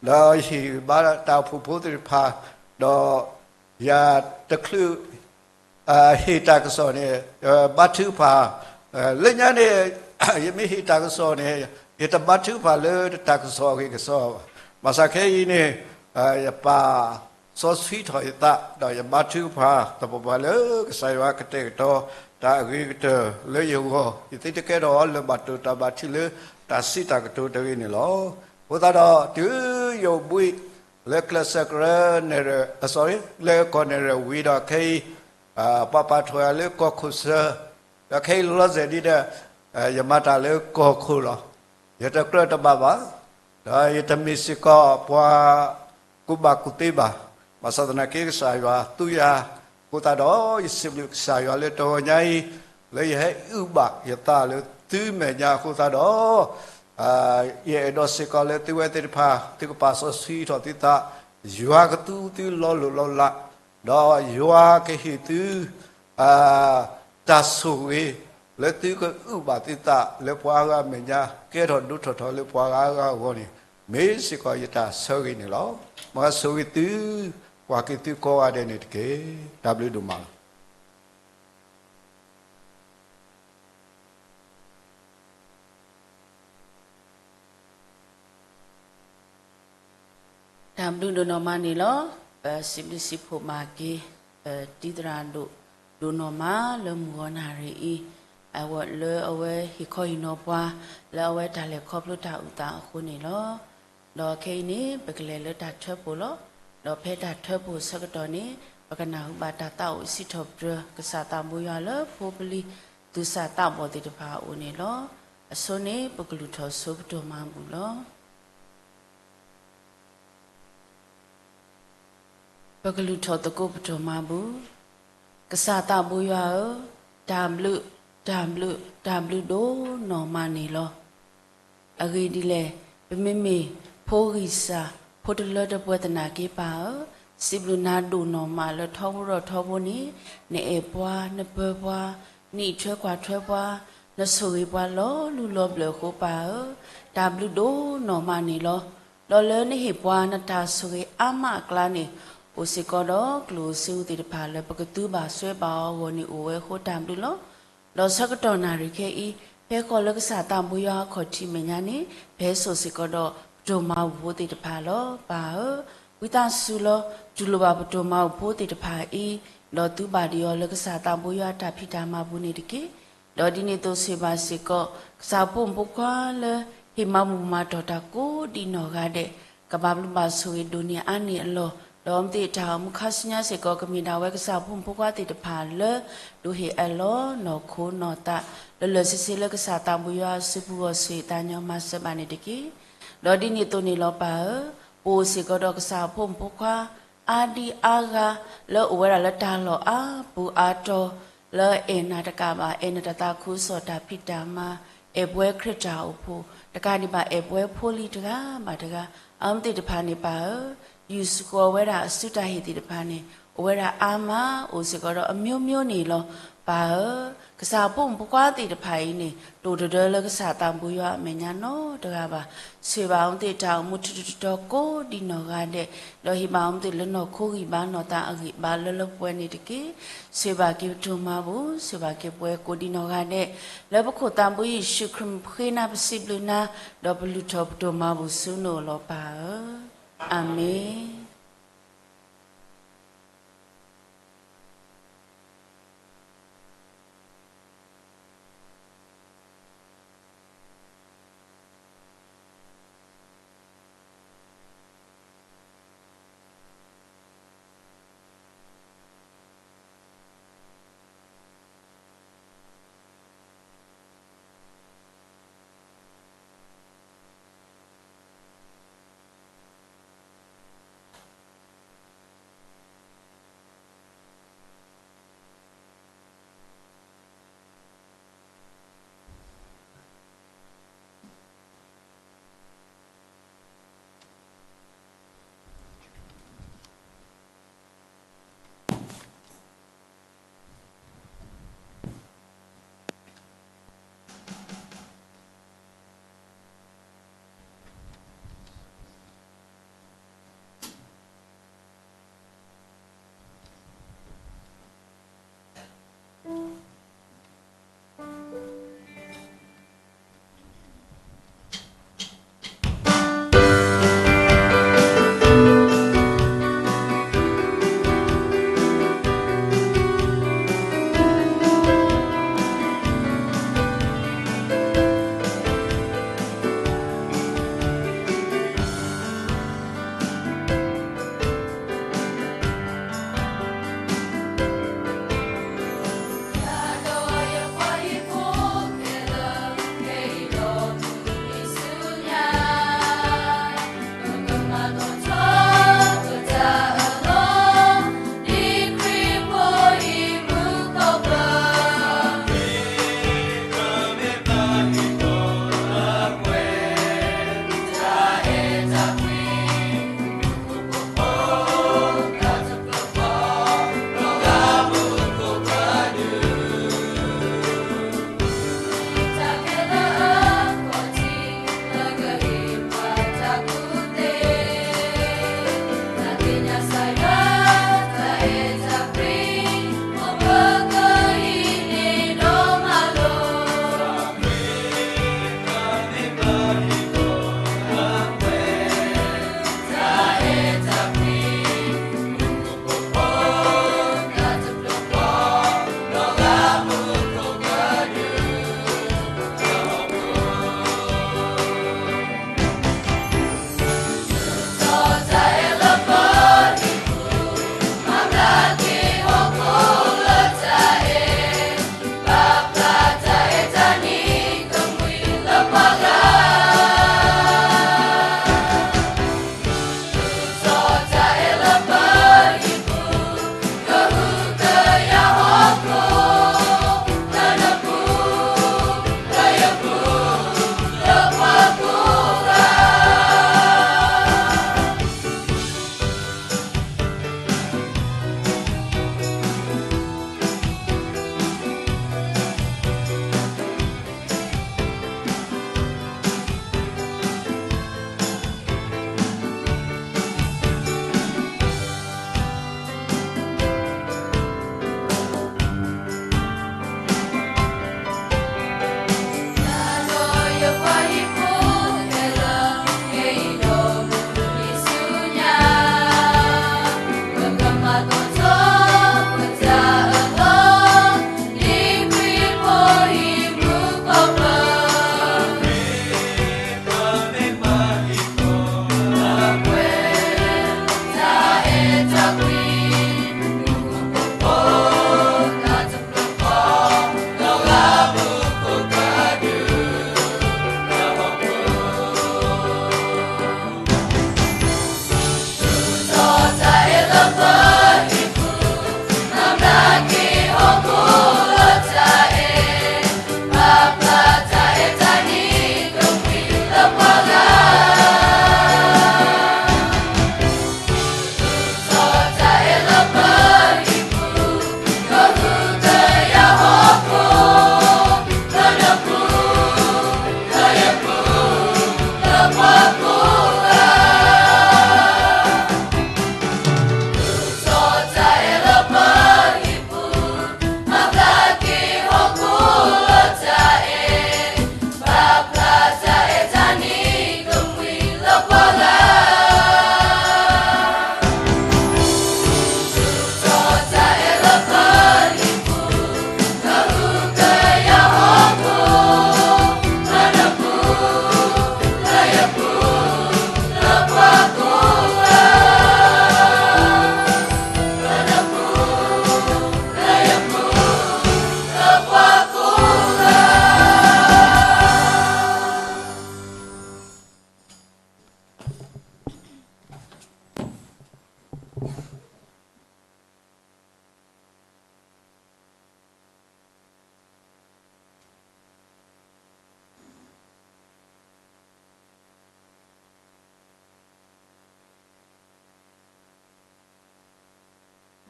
ဒီးယဟ့ၣ်ဘါတၢ်အိၣ်ဖှိၣ်ဖိသ့ၣ်တဖၣ် ဒီးယၤတချုး ဟ့ၣ်တၢ်ကစီၣ်န့ၣ် ဘါထုကဖၣ် လၢညါန့ၣ် ယမ့ၢ်ဟ့ၣ်တၢ်ကစီၣ်န့ၣ် ယတဘါထုကဖၣ်လၢတၢ်ကစီၣ်အဂ့ၢ်ကစီၣ်ဘၣ်. ဘၣ်ဆၣ်ခဲအံၤန့ၣ် ယပာ်စီဆှံထီၣ်ယသး ဒီးယဘါထုကဖၣ်သပှၢ်ပှၢ်လၢကစၢ်ယွၤကတဲာ်ကတီၤ တၢ်အဂ့ၤကတၢၢ်လၢယဂီၢ်, ယသ့တကဲထီၣ်အီၤလၢၤဘၣ်တိၢ်တၢ်ဘၣ်ထံးလၢတၢ်စံးတၢ်ကတိၤတဂ့ၤန့ၣ်လီၤ. အဃိသတးဒီး တုၤယအိၣ်ဘှံး လၢကျဲးစၢးကရၢနဲၣ်ရွဲၣ်, အ sorry, လၢကီၢ်နဲၣ်ရွဲၣ်ဝံၤဒီးခဲအံၤ ပှၤပာ်ထီၣ်ယၤလၢကီၢ်ခိၣ်စၢၤ, ဒီးခဲအံၤလီၤစဲၣ်ဒ်ဒီး ယမၤတၢ်လၢကီၢ်ခိၣ်လီၤ. ယတကြၢးတဘၣ်ဘၣ်, ဒီးယတမ့ၢ်စ့ၢ်ကီးပှၤကူၣ်ဘၣ်ကူၣ်သ့ဘၣ်. ဘၣ်ဆၣ်သနာ်က့ ကစၢ်ယွၤသူယၤ, အဃိသတးဒီး ယစံးဘျုးကစၢ်ယွၤလၢတဂီၤညါအံၤ လၢယဟဲအုၣ်ဘၣ်ယသးလၢသုမဲာ်ညါအဃိသတးဒီး ယအဲၣ်ဒိးစ့ၢ်ကီးလၢသုဝဲသ့ၣ်တဖၣ် သုကပာ်စီဆှံထီၣ်သုသး, ယွၤကသူသုလီၤလိၢ်လီၤလး, ဒီးယွၤကဟ့ၣ်သု တၢ်ဆိၣ်ဂ့ၤ လၢသုကအုၣ်ဘၣ်သုသးလၢပှၤအါဂၤအမဲာ်ညါ ကဲထီၣ်ဒိၣ်ထီၣ်ထီၣ်လၢပှၤအါဂၤအဂီၢ်န့ၣ် မ့ၢ်စ့ၢ်ကီးယတၢ်ဆၢဂ့ၤန့ၣ်လီၤ. မ်ကဆိၣ်ဂ့ၤသု, ကွၢ်က့ၤသုကိးဂၤဒဲးန့ၣ်တက့ၢ်. တၢ်ဘျုးဒိၣ်မးလီၤ. တၢ်ဘျုးဒိၣ်နီၢ်မးန့ၣ်လီၤ. ပစံးဘျုးစံးဖှိၣ်မၤက့ၤ ပတံၤသရၣ်ဒိၣ်ဒိၣ်နီၢ်မးလၢမုၢ်ဂီၤနၣ်ရံၣ်အံၤ, အဝဲလၢအဝဲဟ့ၣ်ခီဟ့ၣ်နီၤပှၤ လၢအဝဲတၢ်လဲၤခီဖျိတၢ်အုၣ်သးအဃိန့ၣ်လီၤ. ဒီးခဲအံၤန့ၣ် ပကလဲၤလၢတၢ်ထၢဖှိၣ်လီၤ. ဒီးဖဲတၢ်ထၢဖှိၣ်ဆၢကတီၢ်န့ၣ် ပကနၢ်ဟူဘၣ်တၢ်သးအိၣ်စံးထီၣ်ပတြၢၤ ကစၢ်သးဘိယွၤလၢဖိပလံၤ သူၣ်စၢ်သးဘီၣ်သ့ၣ်တဖၣ်အအိၣ်န့ၣ်လီၤ. အဆိန့ၣ် ပကလုၢ်ထီၣ်ဆိပတိၢ်မၤဘူၣ်လီၤ. ပကလုၢ်ထီၣ်သကိးပတိၢ်မၤဘူၣ်, ကစၢ်သးဘိယွၤဧၢ, တၢ်ဘျုး, တၢ်ဘျုး, တၢ်ဘျုးဒိၣ်နီၢ်မးန့ၣ်လီၤ. အဂ့ၢ်ဒ်လဲၣ်, ပမ့မ့ၢ်ဖိဂံၢ်စၢ်, ဖိတလၢတပှဲၤသနာ်က့ပၢ်ဧၢ, စံးဘျုးနၤဒိၣ်နီၢ်မးလၢထီဘိထီဘိန့ၣ်, နအဲၣ်ပှၤ, နပၢၤပှၤ, နအံးထွဲကွၢ်ထွဲပှၤ, နဆိၣ်ဂ့ၤပှၤလီၤလူလီၤဘျၢၣ်အဃိပၢ်ဧၢ, တၢ်ဘျုးဒိၣ်နီၢ်မးန့ၣ်လီၤ. ဒီးလၢနဟ့ၣ်ပှၤနတၢ်ဆိၣ်ဂ့ၤအါမးအကျါန့ၣ်, အိၣ်စ့ၢ်ကီးဒီးကျိၣ်ဧိၤစ့ဧိၤသ့ၣ်တဖၣ်လၢပကသူဘၣ်စွဲဘၣ်အီၤအဂီၢ်န့ၣ်အိၣ်ဝဲအဃိတၢ်ဘျုးလီၤ. ဒီးဆၢကတီၢ်နၣ်ရံၣ်ခဲအံၤ, ဖဲဃီလၢကစၢ်သးဘိယွၤအခီၣ်ထံးမဲာ်ညါန့ၣ်, ဖဲစိာ်စ့ၢ်ကီးဒီးပတိၢ်မၤဘူၣ်ဖိသ့ၣ်တဖၣ်လီၤ. ပၢ်ဧၢ, ဝံသးစူၤလီၤ, တူၢ်လိာ်ဘၣ်ပတိၢ်မၤဘူၣ်ဖိသ့ၣ်တဖၣ်အံၤ, ဒီးသူဘၣ်ဒံးအီၤလၢကစၢ်သးဘိယွၤအတၢ်ဖံးတၢ်မၤပူၤန့ၣ်တက့ၢ်. ဒီးဒ်န့ၣ်အသိးဆိၣ်ဂ့ၤဘၣ်စ့ၢ်ကီး ကစၢ်ဖိမုၣ်ဖိခွါလၢ ဟ့ၣ်မၤဘူၣ်မၤတီၢ်တၢ်ကိးဒံးနီၢ်ဂၤဒဲး, ကဘၣ်ဘျုးဘၣ်ဆိၣ်ဂ့ၤဒိၣ်န့ၢ်အါန့ၢ်အလီၢ်, ဒီးအဝဲသ့ၣ်တၢ်အိၣ်မူခါဆူညါစ့ၢ်ကီး ကမ့ၢ်ဒၣ်ဝဲကစၢ်ဖိမုၣ်ဖိခွါသ့ၣ်တဖၣ်လၢ ဒုးဟ့ၣ်အၢၣ်လီၤနီၢ်ခိနီၢ်သး လၢလၢာ်ဆ့ဆ့လၢကစၢ်သးဘိယွၤအစုပူၤအဂီၢ် ဆိၣ်ဂ့ၤသးညီမၤစၢၤဘၣ်န့ၣ်တက့ၢ်. ဒီးဒ်န့ၣ်အသိးန့ၣ်လီၤပၢ်ဧၢ, ပအိၣ်စ့ၢ်ကီးဒီးကစၢ်ဖိမုၣ်ဖိခွါ အါဒံအါဂၤ လၢအိၣ်ဝဲဒၣ်လၢတၢ်လီၢ်အါပူၤအါတီၤ လၢအဲၣ်နၤတကးဘၣ် အဲၣ်နတၢ်သးခုကစီၣ်တၢ်ဖံးတၢ်မၤ, အဲၣ်ပဝဲခရံာ်တၢ်အိၣ်ဖှိၣ်, တကးဒံးဘၣ်အဲၣ်ပဝဲဖိလံၤတဂၤဘၣ်တဂၤ, အဝဲသ့ၣ်တဖၣ်န့ၣ်ပၢ်ဧၢ, ယူၢ်စ့ၢ်ကီးဝဲဒၣ်အစုတၢ်ဟ့ၣ်သ့ၣ်တဖၣ်န့ၣ် အိၣ်ဝဲဒၣ်အါမး အိၣ်စ့ၢ်ကီးဒီးအမျိုးမျိုးန့ၣ်လီၤ. ပၢ်ဧၢ, ကစၢ်ဖိမုၣ်ဖိခွါသ့ၣ်တဖၣ်အံၤန့ၣ် တအိၣ်တဒၢလၢကစၢ်သးဘိယွၤအမဲာ်ညါနီတဂၤဘၣ်. ဆိၣ်ဂ့ၤဘၣ်အဝဲသ့ၣ်တၢ်အိၣ်မူထူထူတီတီကိးဒံးနီၢ်ဂၤဒဲး, ဒီးဟ့ၣ်ဘၣ်အဝဲသ့ၣ်လၢနီၢ်ခိဂံၢ်ဘါနီၢ်သးအဂံၢ်အဘါလၢလၢပှဲၤပှဲၤန့ၣ်တက့ၢ်. ဆိၣ်ဂ့ၤဘၣ်က့ၤပတိၢ်မၤဘူၣ်, ဆိၣ်ဂ့ၤဘၣ်က့ၤပဝဲကိးဒံးနီၢ်ဂၤဒဲး, လၢပခိၣ်သးဘိယ့ၣ်ၡူးခရံာ်ဃ့နၤပစံးဘျုးနၤ, ဒီးပလုၢ်ထီၣ်ပတိၢ်မၤဘူၣ်ဆူနအိၣ်လီၤပၢ်ဧၢ. အၤမ့ၣ်.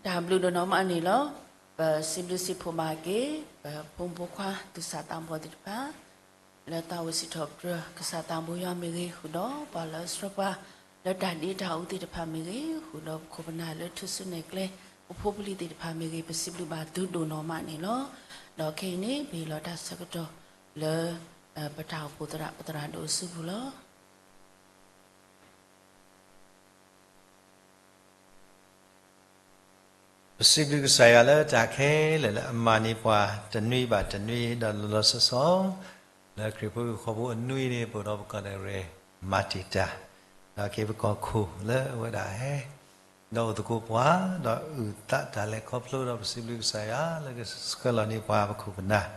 တၢ်ဘျုးဒိၣ်နီၢ်မးန့ၣ်လီၤ. ပစံးဘျုးစံးဖှိၣ်ဘၣ်က့ၤ ပဖိမုၣ်ဖိခွါသူၣ်စၢ်သးဘီၣ်သ့ၣ်တဖၣ် လၢသးအိၣ်စံးထီၣ်ပတြၢၤကစၢ်သးဘိယွၤမ့ၢ်ဂ့ၤ, ဃုာ်ဒီးပှၤလၢဆှၢပှၤ လၢတၢ်ဒ့တၢ်အူသ့ၣ်တဖၣ်မ့ၢ်ဂ့ၤ, ဃုာ်ဒီးပခိၣ်ပနၢ်လၢထူၣ်စုနဲၣ်ကျဲ ပဖိပလံၤသ့ၣ်တဖၣ်မ့ၢ်ဂ့ၤ, ပစံးဘျုးဘၣ်သုဒိၣ်နီၢ်မးန့ၣ်လီၤ. ဒီးခဲအံၤန့ၣ် ပဟ့ၣ်လီၤတၢ်ဆၢကတီၢ်လၢ ပတၢ်အိၣ်ဖှိၣ်သရၣ် ပသရၣ်ဒိၣ်အစုပူၤလီၤ. ပစံးဘျုးကစၢ်ယွၤလၢတၢ်ခဲလၢာ်လၢအမၤန့ၢ်ပှၤတနွံဘၣ်တနွံ ဒီးလီၤလီၤဆီဆီ လၢခရံာ်ဖိဟံၣ်ဖိဃီဖိအနွံန့ၣ် ပအိၣ်ဒီးပကီၢ်နဲၣ်ရဲၣ် မၤတံာ်တာ် ဒီးက့ၤပကီၢ်ခိၣ်လၢအဝဲဒၣ်ဟဲ ဒီးအိၣ်သကိးပှၤ ဒီးအုၣ်သးတၢ်လဲၤခီဖျိ ဒီးပစံးဘျုးကစၢ်ယွၤလၢကဆှၢလီၤန့ၢ်ပှၤပခိၣ်ပနၢ်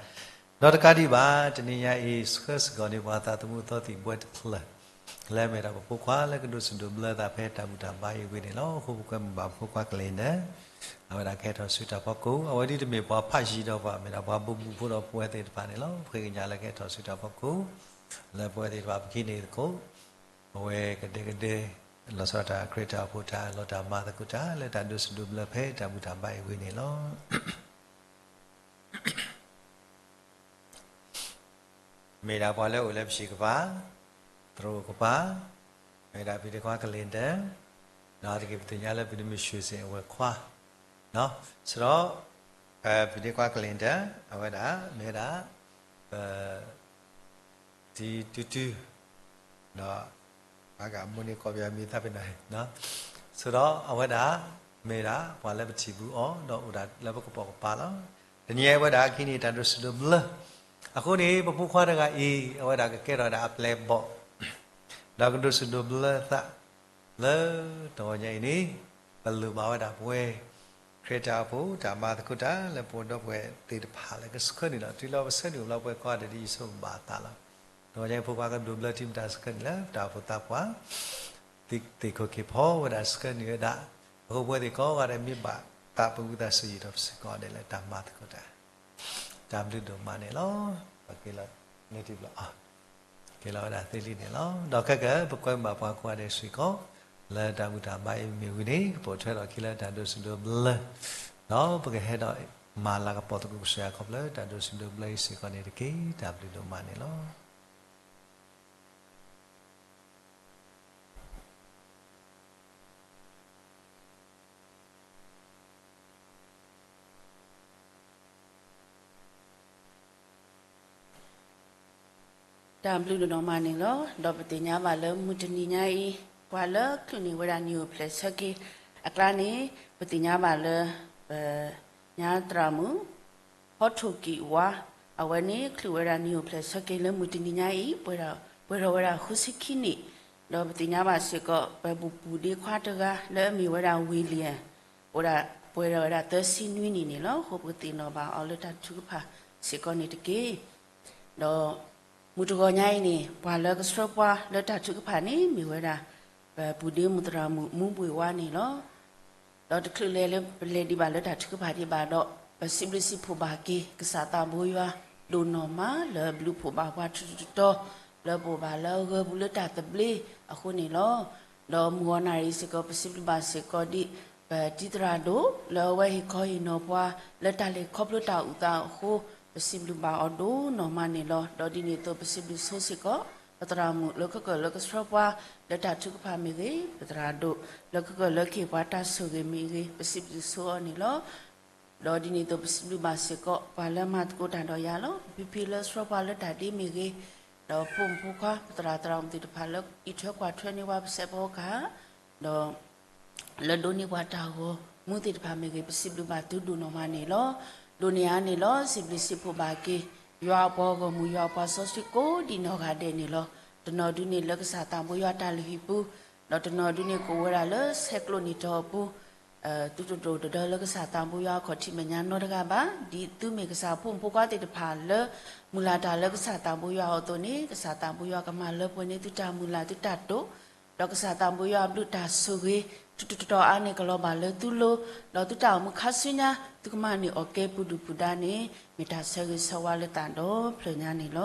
ဒီးတကးဒံးဘၣ် တနံၤညါအံၤ ဆှၢစ့ၢ်ကီးန့ၢ်ပှၤသးသမူအသီသံၣ်ဘှဲတဖျၢၣ် လၢအမ့ၢ်ဒၣ်ပဖိခွါလၢကဒိးစံးဒိးဘျၢသးဖဲတၢ်ဘူၣ်တၢ်ဘါအံၤအဂ့ၢ်န့ၣ်လီၤ. အဃိပကွဲမုာ်ဘၣ်ပဖိခွါကလ့ၣ်ဒၢ အဝဲဒၣ်ကဟဲထီၣ်ဆူတၢ်ဖီခိၣ် အဝဲဒ်တမ့ၢ်ပှၤဖးယံၤဒီးပှၤ မ့ၢ်ဒၣ်ပှၤဘိးဘုၣ်ဖိဒီးပဝဲသ့ၣ်တဖၣ်န့ၣ်လီၤ. ပဃ့ကညးလၢကဟဲထီၣ်ဆူတၢ်ဖီခိၣ် လၢပဝဲသ့ၣ်တဖၣ်ပကဟံးန့ၢ်သကိး အဝဲကဒဲကဒဲ လီၤဆီဒၣ်တၢ်ခရံာ်တၢ်အိၣ်ဖှိၣ်တၢ်လီၤတၢ်မၤသကိးတၢ် လၢတၢ်ဒိးစံးဒိးဘျၢဖဲတၢ်ဘူၣ်တၢ်ဘါအံၤအဂ့ၢ်န့ၣ်လီၤ. မ့ၢ်ဒၣ်ပှၤလၢအိၣ်လၢပဆံးကပၤ သရိာ်ကပၤ မ့ၢ်ဒၣ်ဖံးဒ့ခွါကလ့ၣ်ဒၢ ဒီးတက့ၢ်ပသ့ၣ်ညါလၢဖံးဒ့မုၣ်ဆှၢစ့ၣ်အဝဲခွါ စရီ ဖံးဒ့ခွါကလ့ၣ်ဒၢ အဝဲဒၣ် မ့ၢ်ဝဲဒၣ် ပ တံၤတူၤတူၤ ဒီး ပှၤကမိၣ်န့ၢ်ကီၢ်ပယီၤမံၤသၣ်ဖဲန့ၣ်, ဆိဒီးအဝဲဒၣ် မ့ၢ်ဒၣ်ပှၤလၢပထံၣ်ဘူးအီၤ ဒီးအိၣ်ဒၣ်လၢပကပိာ်ကပၤလီၤ. တနံၤအံၤအဝဲဒၣ်အခံန့ၣ် တၢ်ဒိးစံးဒိးဘျၢ အဃိန့ၣ် ပဖိခွါတဂၤအံၤ အဝဲဒၣ်ကကဲထီၣ်ဝဲဒၣ်အပျဲၢ်ဘီၣ် ဒီးကဒိးစံးဒိးဘျၢသး လၢတဂီၤညါအံၤန့ၣ် ပလိၣ်ဘၣ်ဝဲဒၣ်ပဝဲ ခရံာ်တၢ်အိၣ်ဖှိၣ်တၢ်မၤသကိးတၢ်လၢပဝဲဒီပုၢ်ဝဲၢ်သ့ၣ်တဖၣ်လၢကဆှၢနုာ်လီၤ တုၤလၢပဆှၢနုာ်ဘျီပဝဲကိးဂၤဒဲး ဒ်ယဆိကမိၣ်ဘၣ်အသးလီၤ. တဂီၤညါအံၤ ဖိခွါကဒိးဘျၢထံမတၤဆှၢနုာ်လၢ ပတၢ်အိၣ်ဖှိၣ်သးပှၢ် သ့ၣ်ခိၣ်က့ၤဖီဝဲဒၣ်ဆှၢနုာ်ဝဲဒၣ် အဃိပဝဲသ့ၣ်ကိးဂၤဒဲး မ့ၢ်ဘၣ်သးပဝံသးစူၤ ယံာ်ဒီးပစ့ၢ်ကီးဒဲးလၢတၢ်မၤသကိးတၢ် တၢ်ဘျုးဒိၣ်မးန့ၣ်လီၤ. ပက့ၤလီၤန့ၢ်တဘျီ က့ၤလီၤဝဲဒၣ်သ့လံန့ၣ်လီၤ. ဒီးခဲကနံၣ် ပကွဲမုာ်ဘၣ်ပှၤကိးဂၤဒဲးစ့ၢ်ကီး လၢတၢ်ဘူၣ်တၢ်ဘါအံၤမ့ၢ်ဝံၤန့ၣ် ကပိာ်ထွဲထီၣ်အခံလၢတၢ်ဒိးစံးဒိးဘျၢ ဒီးပကဟဲဒီးမၤလၤကပီၤသကိးကစၢ်ယွၤခီဖျိတၢ်ဒိးစံးဒိးဘျၢအံၤစ့ၢ်ကီးန့ၣ်တက့ၢ်. တၢ်ဘျုးဒိၣ်မးန့ၣ်လီၤ. တၢ်ဘျုးဒိၣ်မးန့ၣ်လီၤ. ဒီးပသ့ၣ်ညါဘၣ်လၢမုၢ်တနံၤညါအံၤ ပှၤလၢချုးန့ၢ်ဝဲဒၣ်နံၣ်အိၣ်ဖျဲၣ်ဆၢက့ၤအကျါန့ၣ် ပသ့ၣ်ညါဘၣ်လၢ ပ ညါသရၣ်မုၣ် ဟီထိၣ်ကံၣ်ဝါ အဝဲန့ၣ်ချုးဝဲဒၣ်နံၣ်အိၣ်ဖျဲၣ်ဆၢက့ၤလၢမုၢ်တနံၤညါအံၤ ပှဲၤထီၣ်ဝဲဒၣ်ဃုဆံခံနံၣ်, ဒီးပသ့ၣ်ညါဘၣ်စ့ၢ်ကီး ပဘူၣ်ပူၤဒ့ခွါတဂၤလၢအမ့ၢ်ဝဲဒၣ်ဝ့ၢ်လံၣ် အိၣ်ဒၣ်ပှဲၤထီၣ်ဝဲဒၣ်သၢဆံနွံနံၣ်န့ၣ်လီၤ. အဃိပကသ့ၣ်နီၣ်ဘၣ်အီၤလၢတၢ်ထုကဖၣ်စ့ၢ်ကီးန့ၣ်တက့ၢ်. ဒီး မုၢ်တဂီၤညါအံၤန့ၣ် ပှၤလၢကဆှၢပှၤလၢတၢ်ထုကဖၣ်န့ၣ် မ့ၢ်ဝဲဒၣ် ပဘူၣ်ဒ့မုၢ်သရၣ်မုၣ်မူဘှ့ၣ်ဝါန့ၣ်လီၤ. ဒီးတချုးလဲၤလၢပလဲၤဒံးဘၣ်လၢတၢ်ထုကဖၣ်ဒံးဘၣ်ဒီး ပစံးဘျုးစံးဖှိၣ်ဘၣ်က့ၤ ကစၢ်သးဘိယွၤဒိၣ်နီၢ်မးလၢအဘျုးဖှိၣ်ဘၣ်ပှၤထူထူတီတီ လၢပအိၣ်ဘၣ်လၢအဂၢၢ်ပူၤလၢတၢ်သဘျ့အဃိန့ၣ်လီၤ. ဒီးမုၢ်ဂီၤနၣ်ရံၣ်စ့ၢ်ကီး ပစံးဘျုးဘၣ်စ့ၢ်ကီးဒ် ပတံၤသရၣ်ဒိၣ်လၢအဝဲဟ့ၣ်ခီဟ့ၣ်နီၤပှၤ လၢတၢ်လဲၤခီဖျိတၢ်အုၣ်သးအဃိ ပစံးဘျုးဘၣ်အီၤဒိၣ်နီၢ်မးန့ၣ်လီၤ. ဒီးဒ်န့ၣ်အသိးပစံးဘျုးဆိစ့ၢ်ကီး ပသရၣ်မုၣ်လၢခဲကၢၣ်လၢကဆှၢပှၤလၢတၢ်ထုကဖၣ်မ့ၢ်ဂ့ၤ, ပသရၣ်ဒိၣ်လၢခဲကၢၣ်လၢကဟ့ၣ်ပှၤတၢ်ဆိၣ်ဂ့ၤမ့ၢ်ဂ့ၤ, ပစံးဘျုးဆိအီၤန့ၣ်လီၤ. ဒီးဒ်န့ၣ်အသိးပစံးဘျုးဘၣ်စ့ၢ်ကီး ပှၤလၢမၤသကိးတၢ်ဒီးယၤလီၤ. ပဖံဖံလၢဆှၢပှၤလၢတၢ်ဒ့မ့ၢ်ဂ့ၤ, ဒီးဖိမုၣ်ဖိခွါ ပသရၣ်သရၣ်မုၣ်သ့ၣ်တဖၣ်လၢအံးထွဲကွၢ်ထွဲန့ၢ်ပှၤပစဲးဖိကဟၣ်, ဒီး လၢဒိးန့ၢ်ပှၤတၢ်ဂီၤမူသ့ၣ်တဖၣ်မ့ၢ်ဂ့ၤ, ပစံးဘျုးဘၣ်သုဒိၣ်နီၢ်မးန့ၣ်လီၤ. ဒိးန့ၢ်အါန့ၣ်လီၤ. စံးဘျုးစံးဖှိၣ်ဘၣ်က့ၤ ယွၤအပှၤဂီၢ်မုၢ် ယွၤအပှၤစီဆှံကိးဒံးနီၢ်ဂၤဒဲးန့ၣ်လီၤ. တနီၤဒုးန့ၢ်လၢကစၢ်သးဘိယွၤတၢ်လုၢ်ဟံၣ်ပူၤ, ဒီးတနီၤဒုးန့ၢ်ကအိၣ်ဝဲဒၣ်လၢဆဲးကျိးနံၣ်တီအပူၤ သုတဒိၣ်တဒၢလၢကစၢ်သးဘိယွၤအခီၣ်ထံးမဲာ်ညါနီတဂၤဘၣ်. ဒ်သုမ့ၢ်ကစၢ်ဖိမုၣ်ဖိခွါသ့ၣ်တဖၣ်လၢ မုၢ်လၢ်တၢ်လၢကစၢ်သးဘိယွၤအသိးန့ၣ်, ကစၢ်သးဘိယွၤကမၤလၢပှဲၤန့ၢ်သုတၢ်မုၢ်လၢ်သုတၢ်တိာ်, ဒီးကစၢ်သးဘိယွၤအဘျုးတၢ်ဆိၣ်ဂ့ၤ ထူးထူးတီၤတီၤအါန့ၣ် ကလီၤဘၣ်လၢသုလိၤ, ဒီးသုတၢ်အိၣ်မူခါဆူညါ သုကမၤန့ၢ်အီၣ်ကဲပူၤဒုၣ်ပူၤဒါန့ၣ် မ့ၢ်တၢ်ဆၢဂ့ၤဆၢဝါလၢသးဒီဖျၢၣ်ညါန့ၣ်လီ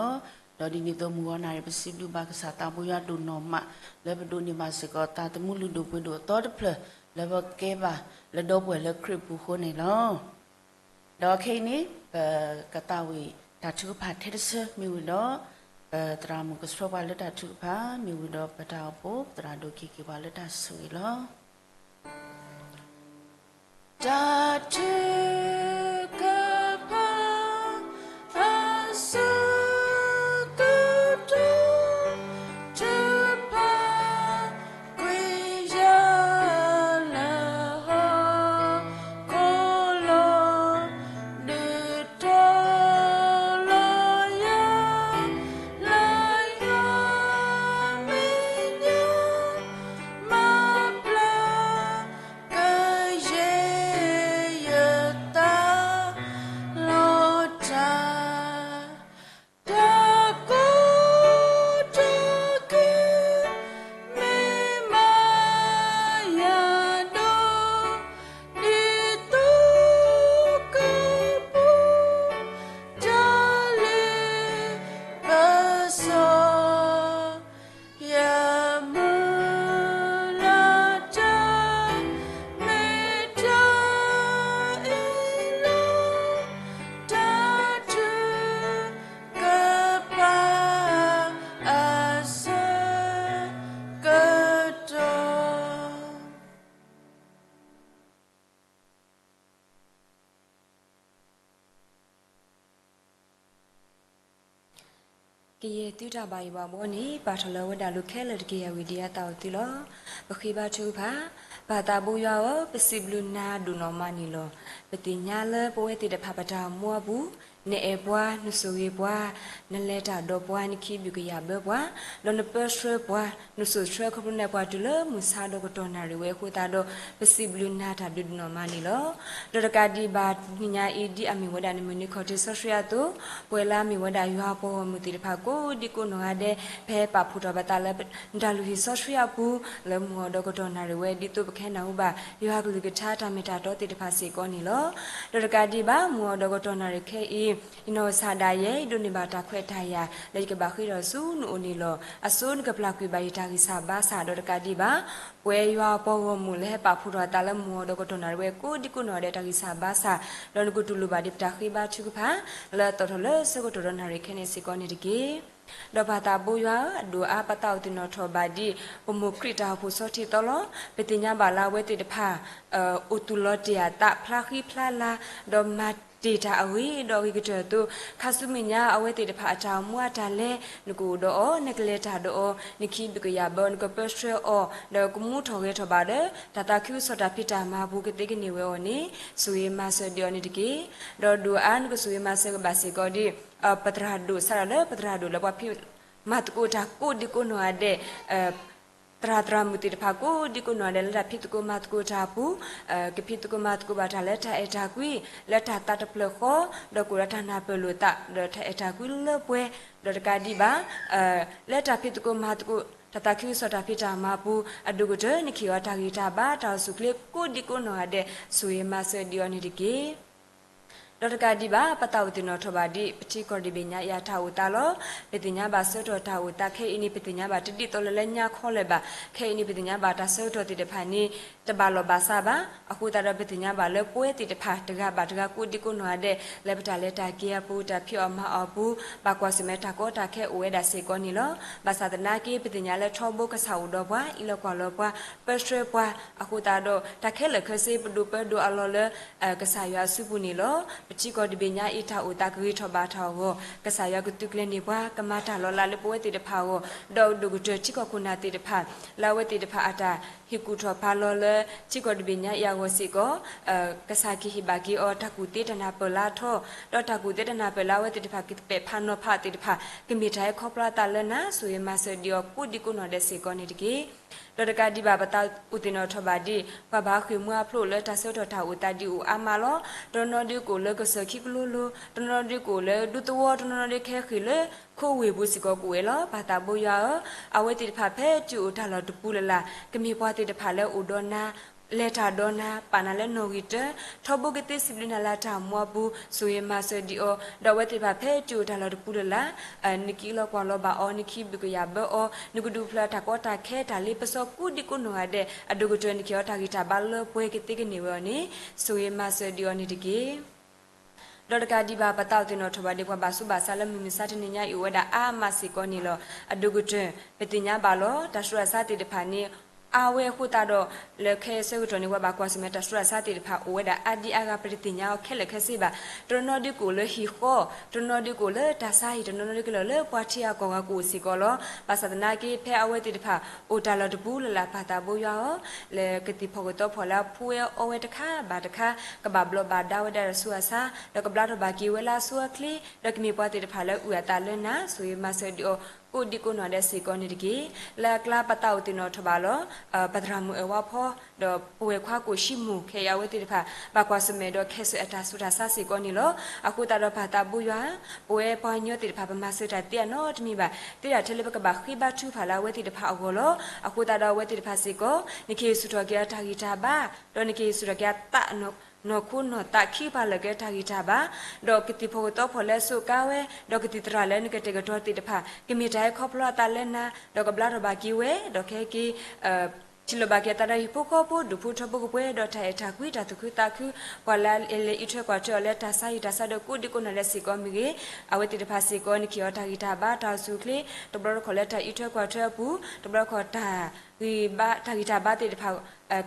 ၤ. ဒီးဒ်န့ၣ်အသိးမုၢ်ဂီၤနၣ်ရံၣ် ပစံးဘျုးဘၣ်ကစၢ်သးဘိယွၤဒိၣ်နီၢ်မး လၢပဒိးန့ၢ်ဘၣ်စ့ၢ်ကီး သးသမူလုၢ်ဒိၣ်ပှ့ၤဒိၣ်အသီတဖျၢၣ် လၢပကဲဘၣ်လၢဒီပုၢ်ဝဲၢ်လၢခရံာ်ပူၤအဃိန့ၣ်လီၤ. ဒီးခဲအံၤန့ၣ် ပကသးဝံၣ်တၢ်ထုကဖၣ်ထဲတဆၢမ့ၢ်ဝံၤဒီး ပသရၣ်မုၣ်ကဆှၢပှၤလၢတၢ်ထုကဖၣ် မ့ၢ်ဝံၤဒီးပတၢ်အိၣ်ဖှိၣ် ပသရၣ်ဒိၣ်က့ၤက့ၤပှၤလၢတၢ်ဆိၣ်ဂ့ၤလီၤ. တၢ်ထုကဖၣ် အဆၢကတီၢ် ထုကဖၣ် ကွံာ်ယၤလၢဟီၣ်ခိၣ်လီၤ, ဒုးထီၣ်လီၤယၤ လၢယွၤမဲာ်ညါ မၤပျၢ်ကယဲၢ်ယဲၢ် ကယဲၢ်သုတၢ်ဘၣ်ယိၣ်ဘၣ်ဘှီန့ၣ် ပာ်ထီၣ်လၢအဝဲဒၣ်လိၤခဲလၢာ်တက့ၢ်. ယၤဝံၤဒံးအသးအိၣ်သုလီၤ. ပဃ့ဘါထုကဖၣ်. ပၢ်သးဘိယွၤဧၢ, ပစံးဘျုးနၤဒိၣ်နီၢ်မးန့ၣ်လီၤ. ပသ့ၣ်ညါလၢပဝဲသ့ၣ်တဖၣ်ပတၢ်အိၣ်မူအပူၤ, နအဲၣ်ပှၤ, နဆိၣ်ဂ့ၤပှၤ, နလဲၤတၢ်ဒီးပှၤ, နခီဘုၣ်ကယာ်ဘၢပှၤ, ဒီးနပၢဆှၢပှၤ, နစိာ်ဆှၢခီဖျိနပှၤတုၤလၢမုၢ်ဆါဒီးကတီၢ်နၣ်ရံၣ်ဝဲအဃိသတးဒီး ပစံးဘျုးနၤတၢ်ဒုးဒိၣ်နီၢ်မးန့ၣ်လီၤ. ဒီးတကးဒံးဘၣ် တနံၤညါအံၤ ဒ်အမ့ၢ်ဝဲဒၣ်နမုၢ်နံၤခီၣ်ထံးစီဆှံအသိး, ပဝဲလၢအမ့ၢ်ဝဲဒၣ်ယွၤအပှၤဂီၢ်မုၢ်သ့ၣ်တဖၣ်ကိးဒံကိးနီၢ်ဂၤဒဲး ဖဲပာ်ဖှိၣ်ထီၣ်ပသးလၢ နတၢ်လုၢ်ဟံၣ်စီဆှံအပူၤ လၢမုၢ်ဂီၤဒီးကတီၢ်နၣ်ရံၣ်ဝဲ ဒ်သိးပကဟဲနၢ်ဟူဘၣ် ယွၤကလုၢ်ကထါတၢ်မ့ၢ်တၢ်တီသ့ၣ်တဖၣ်စ့ၢ်ကီးန့ၣ်လီၤ. ဒီးတကးဒံးဘၣ် မုၢ်ဂီၤဒီးကတီၢ်နၣ်ရံၣ်ခဲအံၤ ယနီၢ်ကစၢ်ဒၣ်ယဲ ယဒိးန့ၢ်ဘၣ်တၢ်ခွဲးတၢ်ယာ် လၢယကဘၣ်ဃ့ထီၣ်ဆူနအိၣ်န့ၣ်လီၤ. အဆိနကပျၢ်ကွံာ်ဘၣ်ယတၢ်ဂံၢ်စၢ်ဘါစၢ် ဒီးတကးဒံးဘၣ် ပဝဲယွၤအပှၤဂီၢ်မုၢ်လၢဟဲပာ်ဖှိၣ်ထီၣ်အသးလၢမုၢ်ဂီၤဒီးကတီၢ်နၣ်ရံၣ်ဝဲကိးဒံကိးနီၢ်ဂၤဒဲးတၢ်ဂံၢ်စၢ်ဘါစၢ်, ဒီးနကတူၢ်လိာ်ဘၣ်ဒံးပတၢ်ဃ့ဘါထုကဖၣ် လၢအသီၣ်ထီၣ်လၢဆၢကတီၢ်ဒီးနၣ်ရံၣ်ခဲန့ၣ်စ့ၢ်ကီးန့ၣ်တက့ၢ်. ဒီးပၢ်သးဘိယွၤဧၢ, အဒိၣ်အါပသးအိၣ်သ့ၣ်နီၣ်ထီၣ်ဘၣ်ဒ် ပမိၢ်ခရံာ်တၢ်အိၣ်ဖှိၣ်ဆီထံသီလီၤ. ပသ့ၣ်ညါဘၣ်လၢအဝဲသ့ၣ်တဖၣ် အိၣ်သူၣ်လီၤတ့ၢ်အသး ဖျါဃံဖျါလၤ ဒီးမၤတ့ၢ်တၢ်အဂ့ၤဒီးအဂ့ၤကတၢၢ်အသိး, ခါဆူမဲာ်ညါအဝဲသ့ၣ်တဖၣ်အတၢ်အိၣ်မူအတၢ်လဲၤ နကအိၣ်ဒီးအီၤ, နကလဲၤတၢ်ဒီးအီၤ, နခီဘုၣ်ကယာ်ဘၢအီၤ, နကပၢဆှၢအီၤ, ဒီးကမူထီၣ်ဂဲၤထီၣ်ဘၣ်ဒီး တၢ်သးခုကစီၣ်တၢ်ဖံးတၢ်မၤအပူၤကသ့ကန့ၢ်ဝဲအီၤန့ၣ် ဆိၣ်ဂ့ၤမၤစၢၤဒံးအီၤန့ၣ်တက့ၢ်. ဒီးဒိၣ်အါနကဆိၣ်ဂ့ၤမၤစၢၤကဘၣ်စ့ၢ်ကီးဒ် ပသရၣ်ဒိၣ်စးထီၣ်လၢပသရၣ်ဒိၣ်လၢပှၤဖံး မၤသကိးတၢ်ကိးဒံကိးနီၢ်ဂၤဒဲး သရၣ်သရၣ်မုၣ်သ့ၣ်တဖၣ်ကိးဒံကိးနီၢ်ဂၤဒဲး လၢတၢ်ဖံးသကိးမၤသကိးတၢ်အပူၤ, ကဖံးသကိးမၤသကိးဘၣ်တၢ်လၢတၢ်အဲၣ်တၢ်ကွံ, လၢတၢ်သးတဖျၢၣ်ဃီ, ဒီးကအိၣ်ဒီးတၢ်နၢ်ပၢၢ်လိာ်သး ဒီးတၢ်အဲၣ်တၢ်ကွံလၢပှဲၤ, ဒီးတကးဒံးဘၣ် လၢတၢ်ဖံးသကိးမၤသကိး တၢ်သးခုကစီၣ်တၢ်ဖံးတၢ်မၤအပူၤ အဒိၣ်ကတၢၢ် နခ့ၣ်အီၤတၢ်ဂံၢ်တၢ်ဘါ တၢ်အိၣ်ဆူၣ်အိၣ်ချ့ကိးဒံကိးနီၢ်ဂၤဒဲး ဆိၣ်ဂ့ၤမၤစၢၤဒံးအီၤန့ၣ်တက့ၢ်. ဒီးတကးဒံးဘၣ် ပသးအိၣ်သ့ၣ်နီၣ်ထီၣ်ဘၣ်ဒ် ပထံကီၢ်တဘ့ၣ်ညါအံၤအတၢ်အိၣ်သးလီၤ. ပသ့ၣ်ညါဘၣ်ဆၢကတီၢ်တၢ်အိၣ်သးခဲအံၤန့ၣ် ပသ့ၣ်ညါဘၣ်တဒ်သိးလၢလၢညါခီလၢၤဘၣ်. ခဲအံၤန့ၣ် ပသ့ၣ်ညါဘၣ်တၢ်ဆၢကတီၢ်သ့ၣ်တဖၣ်န့ၣ် တဘၣ်လီၢ်ဘၣ်စးဘၣ်. အဃိသတးဒီး ပသ့ၣ်ညါဘၣ်လၢပဝဲသ့ၣ်တဖၣ် တဂၤဘၣ်တဂၤကိးဒံကိးနီၢ်ဂၤဒဲး လၢပတၢ်လဲၤတၢ်က့ၤအပူၤ တၢ်ဖံးအီၣ်မၤအီၣ်အပူၤ ဘၣ်ကွၢ်ဆၢၣ်မဲာ်တၢ်ကီတၢ်ခဲအိၣ်ဝဲဒၣ်စ့ၢ်ကီးန့ၣ်လီၤ. ဘၣ်ဆၣ်သနာ်က့ ပသ့ၣ်ညါလၢထီဘိကစၢ်အိၣ်ဒီးပှၤ အံးလီၤကွၢ်လီၤပှၤ ပၢဆှၢပှၤ အဃိသတးဒီး တၢ်ခဲလၢာ်ခဲဆ့ ပဒိးပၢဒိးအလီၢ်လၢ ကစၢ်ယွၤအစုပူၤန့ၣ်လီၤ. ပထံကီၢ်တဘ့ၣ်ညါအံၤ တၢ်အိၣ်သးကဂ့ၤထီၣ်ဘၣ်ထီၣ်အဂီၢ် ကစၢ်ယွၤကသုးကျဲၤန့ၢ်ပှၤ ကမၤတၢ်လီၤလးလၢပဝဲသ့ၣ်တဖၣ်အဂီၢ် ဒီးဒိၣ်ကတၢၢ်ထံကီၢ်ခိၣ်နၢ်သ့ၣ်တဖၣ် လၢအဝဲသ့ၣ်တဖၣ်အတၢ်ဟ့ၣ်ကူၣ်ထီၣ်ပာ်လီၤလၢ ထံကီၢ်တဘ့ၣ်ညါအံၤအဂီၢ်စ့ၢ်ကီး ကစၢ်ကဟ့ၣ်ဘၣ်က့ၤအီၤ တၢ်ကူၣ်သ့တၢ်နၢ်ပၢၢ်လၢအထီ, ဒီးတၢ်ကူၣ်သ့တၢ်နၢ်ပၢၢ်လၢအဝဲသ့ၣ်တဖၣ်ကပဲာ်ဖးနီၤဖးသ့ၣ်တဖၣ် ကမ့ၢ်တၢ်ဟဲခီဖျိအသးလၢနၤ ဆိၣ်ဂ့ၤမၤစၢၤဒံးအီၤကိးဒံကိးနီၢ်ဒဲးစ့ၢ်ကီးန့ၣ်တက့ၢ်. ဒီးတကးဒံးဘၣ်ပသးအိၣ်သ့ၣ်နီၣ်ထီၣ်ဘၣ်ဒ် ပှၤဘၣ်ဃ့ၢ်မှံဟးဖျိးလၢတၢ်ဆၢကတီၢ်တၢ်အိၣ်သးဒ်အိၣ်အါမးလီၤ. တနီၤနီၤဒုးကအိၣ်လၢကစၢၢ်ခံကလိလိၤ, တနီၤနီၤဒုးကအိၣ်လၢဒူသဝီ, တနီၤနီၤဒုးကဟဲဃ့ၢ်လၢခိဝ့ၢ်ပူၤစ့ၢ်ကီးကအိၣ်ဝဲလီၤ. ပၢ်သးဘိယွၤဧၢ, အဝဲသ့ၣ်တဖၣ်ဖဲတုၤအိၣ်တၢ်လီၢ်တပူၤလၢ်လၢ် ကမ့ၢ်ပှၤသ့ၣ်တဖၣ်လၢအိၣ်ဒီးနၤ လဲၤတၢ်ဒီးနၤ ပာ်နၤလၢနီၣ်ဂံၢ်တၢ, ထီဘိကသ့စံးဘျုးနၤလၢတၢ်အိၣ်မူအပူၤ ဆိၣ်ဂ့ၤမၤစၢၤဒံးအီၤ, ဒီးအဝဲသ့ၣ်တဖၣ်ဖဲတုၤအိၣ်တၢ်လီၢ်တပူၤလၢ်လၢ် နကအံးလီၤကွၢ်လီၤဘၣ်အီၤ, နကဟံးဘုၣ်ကယာ်ဘၢအီၤ, နကဒုးဖျါတၢ်ကီတၢ်ခဲတၢ်လ့ပစီကိးဒံကိးနီၢ်ဂၤဒဲး အဒိၣ်ကတၢၢ်နကဟ့ၣ်အီၤတၢ်ဂံၢ်တၢ်ဘါလၢပှဲၤကသ့ကန့ၢ်ဝဲအီၤန့ၣ် ဆိၣ်ဂ့ၤမၤစၢၤဒံးအီၤန့ၣ်တက့ၢ်. ဒီးတကးဒံးဘၣ် ပသးအိၣ်သ့ၣ်နီၣ်ထီၣ်ဘၣ်ဒ်ပှၤဘၣ်ဆူးဘၣ်ဆါလၢမုၢ်မဆါတနံၤညါအံၤ အိၣ်ဝဲဒၣ်အါမးစ့ၢ်ကီးန့ၣ်လီၤ. အဒိၣ်ကတၢၢ် ပသ့ၣ်ညါဘၣ်လီၤ. တၢ်ဆူးတၢ်ဆါသ့ၣ်တဖၣ်န့ၣ် အါဝဲအဃိသတးဒီး လၢခဲအံၤဆၢကတီၢ်န့ၣ် ပှၤဘၣ်ကွၢ်ဆၢၣ်မဲာ်တၢ်ဆူးတၢ်ဆါသ့ၣ်တဖၣ် အိၣ်ဝဲဒၣ်အါဒံအါဂၤ ပတသ့ၣ်ညါအီၤခဲလၢာ်ခဲဆ့ဘၣ်. တနီၤနီၤဒုးကအိၣ်လၢဟံၣ်ဃီ, တနီၤနီၤဒုးကအိၣ်လၢတၢ်ဆါဟံၣ်, တနီၤနီၤဒုးကလီၤလၢပှၤထံအကီၢ်ဂၤကအိၣ်စ့ၢ်ကီးလီၤ. ဘၣ်ဆၣ်သနာ်က့ ဖဲအဝဲသ့ၣ်တဖၣ် အိၣ်တၢ်လီၢ်တပူၤလၢ်လၢ် ပၢ်သးဘိယွၤဧၢ, လၢကသံၣ်ဖီၣ်ကသီဖီၣ်လၢအဖိဝဲအီဝဲတခါဘၣ်တခါ ကဘၣ်ဘျီးဘၣ်ဒါဝဲဒၣ်တၢ်ဆူးတၢ်ဆါ, ဒီးကဘျါထီၣ်ဘၣ်က့ၤဝဲလၢအဆိအချ့, ဒီးကမ့ၢ်ပှၤသ့ၣ်တဖၣ်လၢအုၣ်အသးလၢနၤ ဆိၣ်ဂ့ၤမၤစၢၤဒံးအီၤ ကိးဒံကိးနီၢ်ဒဲးစ့ၢ်ကီးန့ၣ်တက့ၢ်. လၢအကျါပသးအိၣ်သ့ၣ်နီၣ်ထီၣ်ဘၣ်လီၤ. ပသရၣ်မုၣ်အဲၣ်ဝါဖီ ဒီးပဝဲၢ်ခွါကိၣ်ရှံမူၣ် ခဲအံၤအဝဲသ့ၣ်တဖၣ် ဘၣ်ကွၢ်ဆၢၣ်မဲာ်ဒီးခဲးစၢးအတၢ်ဆူးတၢ်ဆါစ့ၢ်ကီးန့ၣ်လီၤ. အဃိသတးဒီးပၢ်သးဘိယွၤဧၢ, ပဝဲပှၤကညီသ့ၣ်တဖၣ် ပမၤစၢၤတၢ်သ့အနီတမံၤဘၣ်, သ့ဒၣ်ထဲလၢပကဘၣ်ဃ့ဘါထုကဖၣ်လၢအဝဲသ့ၣ်တဖၣ်အဂီၢ်လီၤ. အဃိသတးဒီးအဝဲသ့ၣ်တဖၣ်စ့ၢ်ကီး နကဟ့ၣ်ဆူၣ်ထီၣ်က့ၤအတၢ်ဂံၢ်တၢ်ဘါ, ဒီးနကဟ့ၣ်ဆူၣ်ထီၣ်က့ၤအသး နီၢ်ခိနီၢ်သးခံကပၤလၢာ်က့ၤအတၢ်ဂံၢ်တၢ်ဘါ, ဒီးကသံၣ်ဖီၣ်ကသီဖီၣ်လၢအစိကါဝဲ, ဒီးကသံၣ်သရၣ်လၢနကတဲာ်ကတီၤသ့ၣ်တဖၣ် ကမ့ၢ်တၢ်ဟဲခီဖျိအသးလၢနၤ, ဒီးကဘျါထီၣ်ဘၣ်က့ၤဝဲ, ဒီးခဲက့ၤ ထံၣ်လိာ်ဘၣ်က့ၤအသးဒီးဟံၣ်ဖိဃီဖိ ဒူၣ်ဖိထၢဖိကပှဲၤဒီးတၢ်အဲၣ်တၢ်ကွံ တၢ်သူၣ်ခုသးခု, ပှၤလၢအလဲၤအံးထွဲကွၢ်ထွဲအီၤလၢတၢ်ဆါဟံၣ်တၢ်ဆါဒီးကိးဒံကိးနီၢ်ဒဲးစ့ၢ်ကီးမ့ၢ်ဂ့ၤ, အဝဲသ့ၣ်တဖၣ်စ့ၢ်ကီး နကဟ့ၣ်အီၤတၢ်ဂံၢ်တၢ်ဘါ တၢ်အိၣ်ဆူၣ်အိၣ်ချ့, တဘျီတခီၣ်လၢတၢ်အံးထွဲကွၢ်ထွဲအပူၤ, တဘျီတခီၣ်တၢ် ဂံၢ်ဘါ တၢ်ဂံၢ်တၢ်ဘါသ့ၣ်တဖၣ်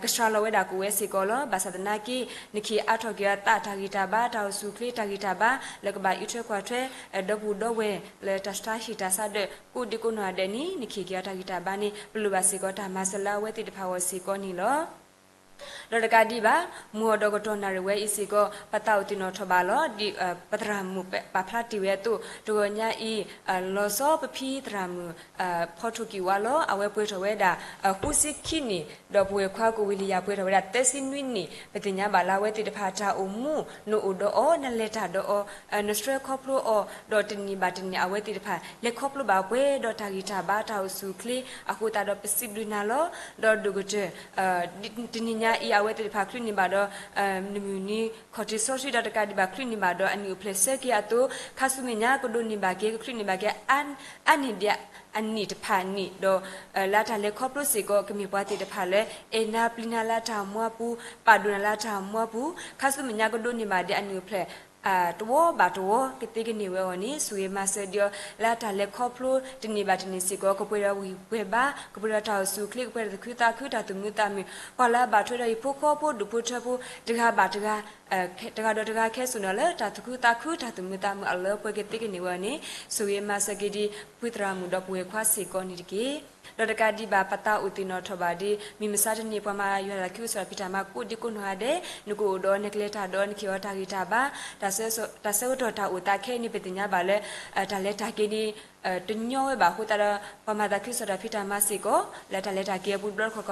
ကစှၤလီၤဝဲဒၣ်ကအိၣ်ဝဲစ့ၢ်ကီးလီၤ. ဘၣ်ဆၣ်သနာ်က့ နခ့အါထီၣ်က့ၤအသး တၢ်ဂံၢ်တၢ်ဘါ တၢ်အိၣ်ဆူၣ်အိၣ်ချ့ တၢ်ဂံၢ်တၢ်ဘါ လၢကဘၣ်အံးထွဲကွၢ်ထွဲ ဒီပုၢ်ဒီဝဲၢ် လၢတၢ်ဆါဟံၣ်တၢ်ဆါဒၢး ကိးဒံကိးနီၢ်ဂၤဒဲးန့ၣ် နခ့က့ၤအီၤတၢ်ဂံၢ်တၢ်ဘါန့ၣ် ပလိၣ်ဘၣ်စ့ၢ်ကီးတၢ်မၤစၢၤလၢအဝဲသ့ၣ်တဖၣ်အဂီၢ်စ့ၢ်ကီးန့ၣ်လီၤ. ဒီးတကးဒံးဘၣ် မုၢ်အီၣ်ဒီးကတီၢ်နၣ်ရံၣ်ဝဲအံၤစ့ၢ်ကီး ပသးအိၣ်သ့ၣ်နီၣ်ထီၣ်ဘၣ်လီၤ. ဒ်ပသရၣ်မုၣ်ပာ်ဖျါတ့ၢ်ဝဲအသိး တဂီၤညါအံၤ လီၤဆီပဖံသရၣ်မုၣ် ဖီထိၣ်ကံၢ်ဝါလီၤ. အဝဲပှဲၤထီၣ်ဝဲဒၣ် ဃုဆံခံနံၣ် ဒီးပဝဲၢ်ခွါကိၣ်ဝံၤလံယၤပှဲၤထီၣ်ဝဲဒၣ်သၢဆံနွံနံၣ်. ပသ့ၣ်ညါဘၣ်လၢအဝဲသ့ၣ်တဖၣ်တၢ်အိၣ်မူ နအိၣ်ဒီးအီၤ နလဲၤတၢ်ဒီးအီၤ နဆှၢခီဖျိအီၤ ဒီးတနံၣ်ဘၣ်တနံၣ် အဝဲသ့ၣ်တဖၣ် လဲၤခီဖျိဘၣ်ပှဲၤဒီးတၢ်ဂံၢ်တၢ်ဘါ တၢ်အိၣ်ဆူၣ်အိၣ်ချ့ အဃိသတးဒီးပစံးဘျုးနၤလီၤ. ဒီးဒိၣ်ကတၢၢ် တနံၤညါအံၤ အဝဲသ့ၣ်တဖၣ်ချုးန့ၢ်ဘၣ်ဒီး နမုၢ်နံၤခီၣ်ထံးစီဆှံဒီးတကးဒံးဘၣ် ချုးန့ၢ်ဘၣ်ဒီးအနံၣ်အိၣ်ဖျဲၣ်ဆၢက့ၤအသိး ခါဆူမဲာ်ညါကဒိးန့ၢ်ဘၣ်က့ၤ ကချုးန့ၢ်ဘၣ်က့ၤ အါန့ၢ်ဒံးအနံၣ်တဖၣ်အနံၣ် ဒီးလၢအတၢ်လဲၤခီဖျိစ့ၢ်ကီး ကမ့ၢ်ပှၤသ့ၣ်တဖၣ်လၢ အဲၣ်နၤပျံၤနၤလၢအတၢ်မူအပူၤ ပာ်ဒိၣ်နၤလၢအတၢ်မူအပူၤ ခါဆူမဲာ်ညါကဒိးန့ၢ်ဘၣ်ဒံးအနံၣ်အိၣ်ဖျဲၣ် တဝီဘၣ်တဝီ ကသ့ကန့ၢ်ဝဲအဂီၢ်န့ၣ် ဆိၣ်ဂ့ၤမၤစၢၤဒံးအီၤ လၢအတၢ်လဲၤခီဖျိတနံၣ်ဘၣ်တနံၣ်စ့ၢ်ကီး ကပှဲၤဒီးဝ့ၢ်ပှဲၤဘါ ကပှဲၤဒီးတၢ်အိၣ်ဆူၣ်အိၣ်ချ့ ကပှဲၤဒီးသူၣ်ခုသးခု တၢ်သူၣ်မုာ်သးမုာ် ပှၤလၢအဘၣ်ထွဲဒီးဟံၣ်ဖိဃီဖိ ဒူၣ်ဖိထၢဖိ တဂၤဘၣ်တဂၤ တဂၤဒီးတဂၤခဲစိာ်နီၤလၢ တၢ်သူၣ်ခုသးခု တၢ်သူၣ်မုာ်သးမုာ်အလၢပှဲၤကသ့ကန့ၢ်ဝဲအဂီၢ်န့ၣ် ဆိၣ်ဂ့ၤမၤစၢၤက့ၤဒံး ပဖံသရၣ်မုၣ်ဒီးပဝဲၢ်ခွါစ့ၢ်ကီးန့ၣ်တက့ၢ်. ဒီးတကးဒံးဘၣ် ပသးအိၣ်သ့ၣ်နီၣ်ထီၣ်ဘၣ်ဒံး မုၢ်မဆါတနံၤ ပှၤမၤယွၤတၢ်သးခုကစီၣ်တၢ်ဖံးတၢ်မၤကိးဒံကိးနီၢ်ဂၤဒဲး နကအိၣ်ဒီး နကလဲၤတၢ်ဒီး နခ့အီၤတၢ်ဂံၢ်တၢ်ဘါ တၢ်ဆၢကတီၢ်တၢ်အိၣ်သးခဲအံၤန့ၣ် ပသ့ၣ်ညါဘၣ်လၢ တၢ်လဲၤတၢ်က့ၤန့ၣ် တညီဝဲဘၣ်အဃိသတးဒီး ပှၤမၤသးခုကစီၣ်တၢ်ဖံးတၢ်မၤစ့ၢ်ကီး လၢတၢ်လဲၤတၢ်က့ၤအပူၤတဘျီတခီၣ်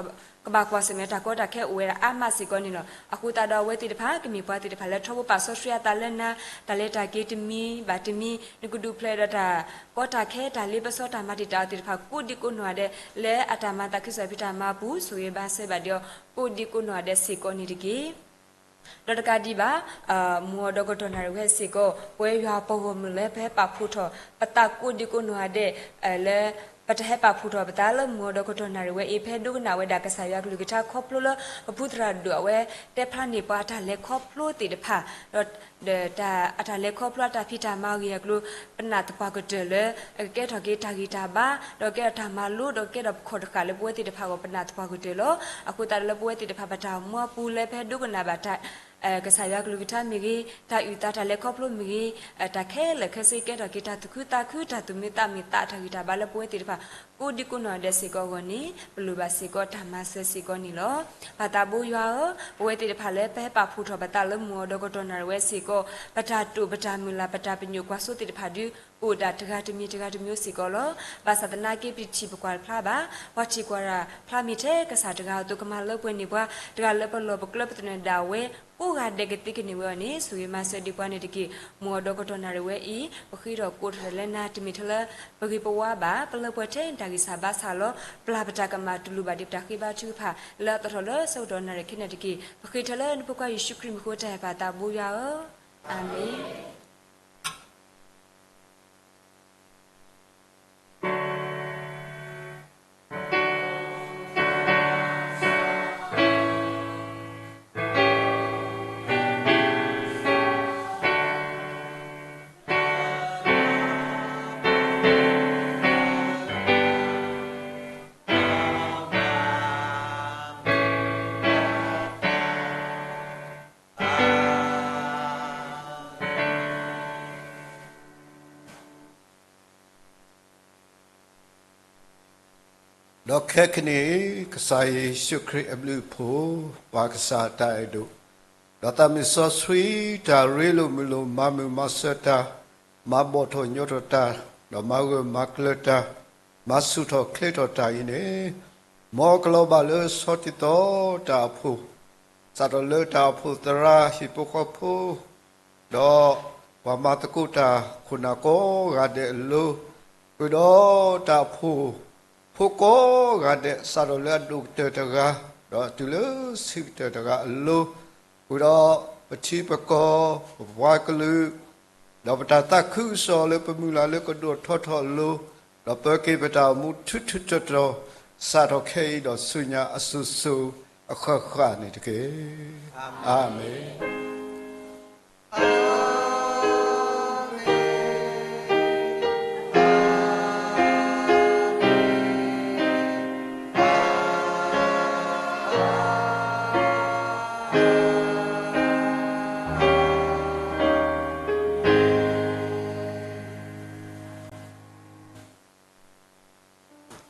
ကဘၣ်ကွၢ်ဆၢၣ်မဲာ်တၢ်ကီတၢ်ခဲအိၣ်ဝဲဒၣ်အါမးစ့ၢ်ကီးန့ၣ်လီၤ. အဃိသတးဒီးအဝဲသ့ၣ်တဖၣ် ကမ့ၢ်ပှၤသ့ၣ်တဖၣ်လၢထီဘိပာ်စီဆှံအသးလၢနၤ တၢ်လဲၤတၢ်က့ၤတမံၤဘၣ်တမံၤ နကဒုးဖျဲးဒီးတၢ်ကီတၢ်ခဲ တၢ်လ့ပစီတၢ်မၤတံာ်တာ်အီၤသ့ၣ်တဖၣ် ကိးဒံကိးနီၢ်ဂၤဒဲး လၢအတၢ်မၤသးခုကစီၣ်ဖံးတၢ်မၤအပူၤ ဆိၣ်ဂ့ၤဘၣ်စဲဘၣ်ဒံးအီၤ ကိးဒံကိးနီၢ်ဂၤဒဲးစ့ၢ်ကီးန့ၣ်တက့ၢ်. ဒီးတကးဒံးဘၣ် မုၢ်အီၣ်ဒီးကတီၢ်နၣ်ရံၣ်ဝဲစ့ၢ်ကီး ပဝဲယွၤပဂီၢ်မုၢ်လၢပဟဲပာ်ဖှိၣ်ထီၣ်ပသးကိးဒံကိးနီၢ်ဂၤဒဲး လၢ ပတဟဲပာ်ဖှိၣ်ထီၣ်ပသးလၢမုၢ်အီၣ်ဒီးကတီၢ်နၣ်ရံၣ်ဝဲအံၤ ပဟဲဒိကနၣ်ဝဲဒၣ်ကစၢ်ယွၤကလုၢ်ကထါခီဖျိလၢ ပဖုသရၣ်ဒိၣ်အဝဲ တဲဖျါန့ၢ်ပှၤအတၢ်လဲၤခီဖျိသ့ၣ်တဖၣ် ဒီး ဒီးတၢ် အတၢ်လဲၤခီဖျိအတၢ်ဖံးတၢ်မၤအဂ့ၢ်အကျိၤ ပနာ်သပှၢ်ကတၢၢ်လၢ ကကဲထီၣ်က့ၤတၢ်ဂံၢ်တၢ်ဘါ ဒီးကဲထီၣ်တၢ်မၤလိ ဒီးကဲထီၣ်ပခီၣ်တဃာ်လၢပဝဲသ့ၣ်တဖၣ်အဂီၢ် ပနာ်သပှၢ်ကတၢၢ်လီၤ. အဃိသတးဒီးလၢပဝဲသ့ၣ်တဖၣ်ပတၢ်မူအပူၤလၢပဟဲဒိကနၣ်ဘၣ်တၢ် ကစၢ်ယွၤကလုၢ်ကထါမ့ၢ်ဂ့ၤ, တၢ်အုၣ်သးတၢ်လဲၤခီဖျိမ့ၢ်ဂ့ၤ, တၢ်ခဲလၢာ်ခဲဆ့ကဲထီၣ်က့ၤတၢ်သူၣ်ခုသးခု တၢ်သူၣ်မုာ်သးမုာ်သးအတၢ်ဂံၢ်တၢ်ဘါလၢပဝဲသ့ၣ်တဖၣ် ကိးဒံကိးနီၢ်ဒဲးစ့ၢ်ကီးအဂီၢ်န့ၣ် ပလိၣ်ဘၣ်စ့ၢ်ကီးတၢ်မၤစၢၤစ့ၢ်ကီးန့ၣ်လီၤ. ပၢ်သးဘိယွၤဧၢ, ပဝဲသ့ၣ်တဖၣ်လၢပဟဲပာ်ဖှိၣ်ထီၣ်ပသးလၢမုၢ်အီၣ်ဒီးကတီၢ်နၣ်ရံၣ်ဝဲစ့ၢ်ကီး ပတၢ်တိာ်ပတၢ်မုၢ်လၢ် ပတၢ်ပညိၣ်ကွၢ်စိသ့ၣ်တဖၣ်ဒုး ကအိၣ်ဒၣ်တဂၤတမံၤတဂၤတမံၤစ့ၢ်ကီးလီၤ. ဘၣ်ဆၣ်သနာ်က့ ပထံၣ်ပကွၢ်တဖျါဘၣ်, ပှၤထံၣ်ကွၢ်တၢ်ဖျါမ့ၢ်ထဲကစၢ်တဂၤအသိး ကမၤလၢပှဲၤန့ၢ်ပှၤ တဂၤလၢပလီၢ်ပကျဲပသနၢၣ်ဒၣ်ဝဲ ကိးဂၤဒဲးကသ့ကန့ၢ်ဝဲအီၤန့ၣ် ဆိၣ်ဂ့ၤမၤစၢၤဒံးပှၤန့ၣ်တက့ၢ်. မုၢ်အီၣ်ဒီးကတီၢ်နၣ်ရံၣ်ဝဲအံၤ ပဃ့ထီၣ်ကိးထီၣ်လၢနၤ တမ့ၢ်ထဲလၢပဂ့ၤပဝါဘၣ်, ပလၢပှဲၤထဲနတၢ်ဂံၢ်စၢ်ဘါစၢ်လီၤ. ပျၢ်ပတၢ်ကမၣ်တူၢ်လိာ်ဘၣ်ဒံးပတၢ်ဃ့ဘါထုကဖၣ် လၢအသီၣ်ထီၣ်လၢဆၢကတီၢ်နၣ်ရံၣ်ခဲန့ၣ်တက့ၢ်. ပဃ့ထဲလၢနဖိခွါယ့ၣ်ၡူးခရံာ်မံၤအဃိတၢ်အဲၣ်ပၢ်သးဘိယွၤဧၢ, အၤမ့ၣ်. ဒီးခဲကနံၣ်အံၤ ကစၢ်ယ့ၣ်ၡူးခရံာ်အဘျုးအဖှိၣ်, ပၢ်ကစၢ်တၢ်အဲၣ်ဒိၣ်, ဒီးသးမုၢ်စီဆှံ တၢ်ရ့လိာ်မုာ်လိာ် မၤမုာ်မၤစၢၤတၢ်, မၤဘီၣ်ထီၣ်ညီထီၣ်တၢ်, ဒီးမၤဂၢၢ်မၤကျၢၤတၢ်, မၤဆူၣ်ထီၣ်ချ့ထီၣ်တၢ်အံၤန့ၣ်, မ်ကလီၤဘၣ်လၢဆီတံၢ်သီတၢ်အိၣ်ဖှိၣ်, စးထီၣ်လၢတၢ်အိၣ်ဖှိၣ်သရၣ်ဟံၣ်ဖိဃီဖိ ဒီးပှၤမၤသကိးတၢ်ခိၣ်နၢ်ကိးဂၤဒဲးအလိၤ, ဃုာ်ဒီးတၢ်အိၣ်ဖှိၣ်ဖိကိးဂၤဒဲး စးထီၣ်လၢအဒိၣ်ကတၢၢ်တဂၤ, ဒီးတုၤလၢဆံးကတၢၢ်တဂၤအလိၤ, ဃုာ်ဒီးပထံပကီၢ် ပပှၤကလုာ်, ဒီးပတၢ်သးခုကစီၣ်လၢပမုၢ်လၢ်လၢကဒိၣ်ထီၣ်ထီၣ်အလိၤ, ဒီးပၢၤက့ၤပတၢ်အိၣ်မူထူထူတီတီ, စးထီၣ်ခဲအံၤဒီးဆူညါအစိၤစိၤအဃၣ်ဃၣ်န့ၣ်တက့ၢ်. အၤမ့ၣ်.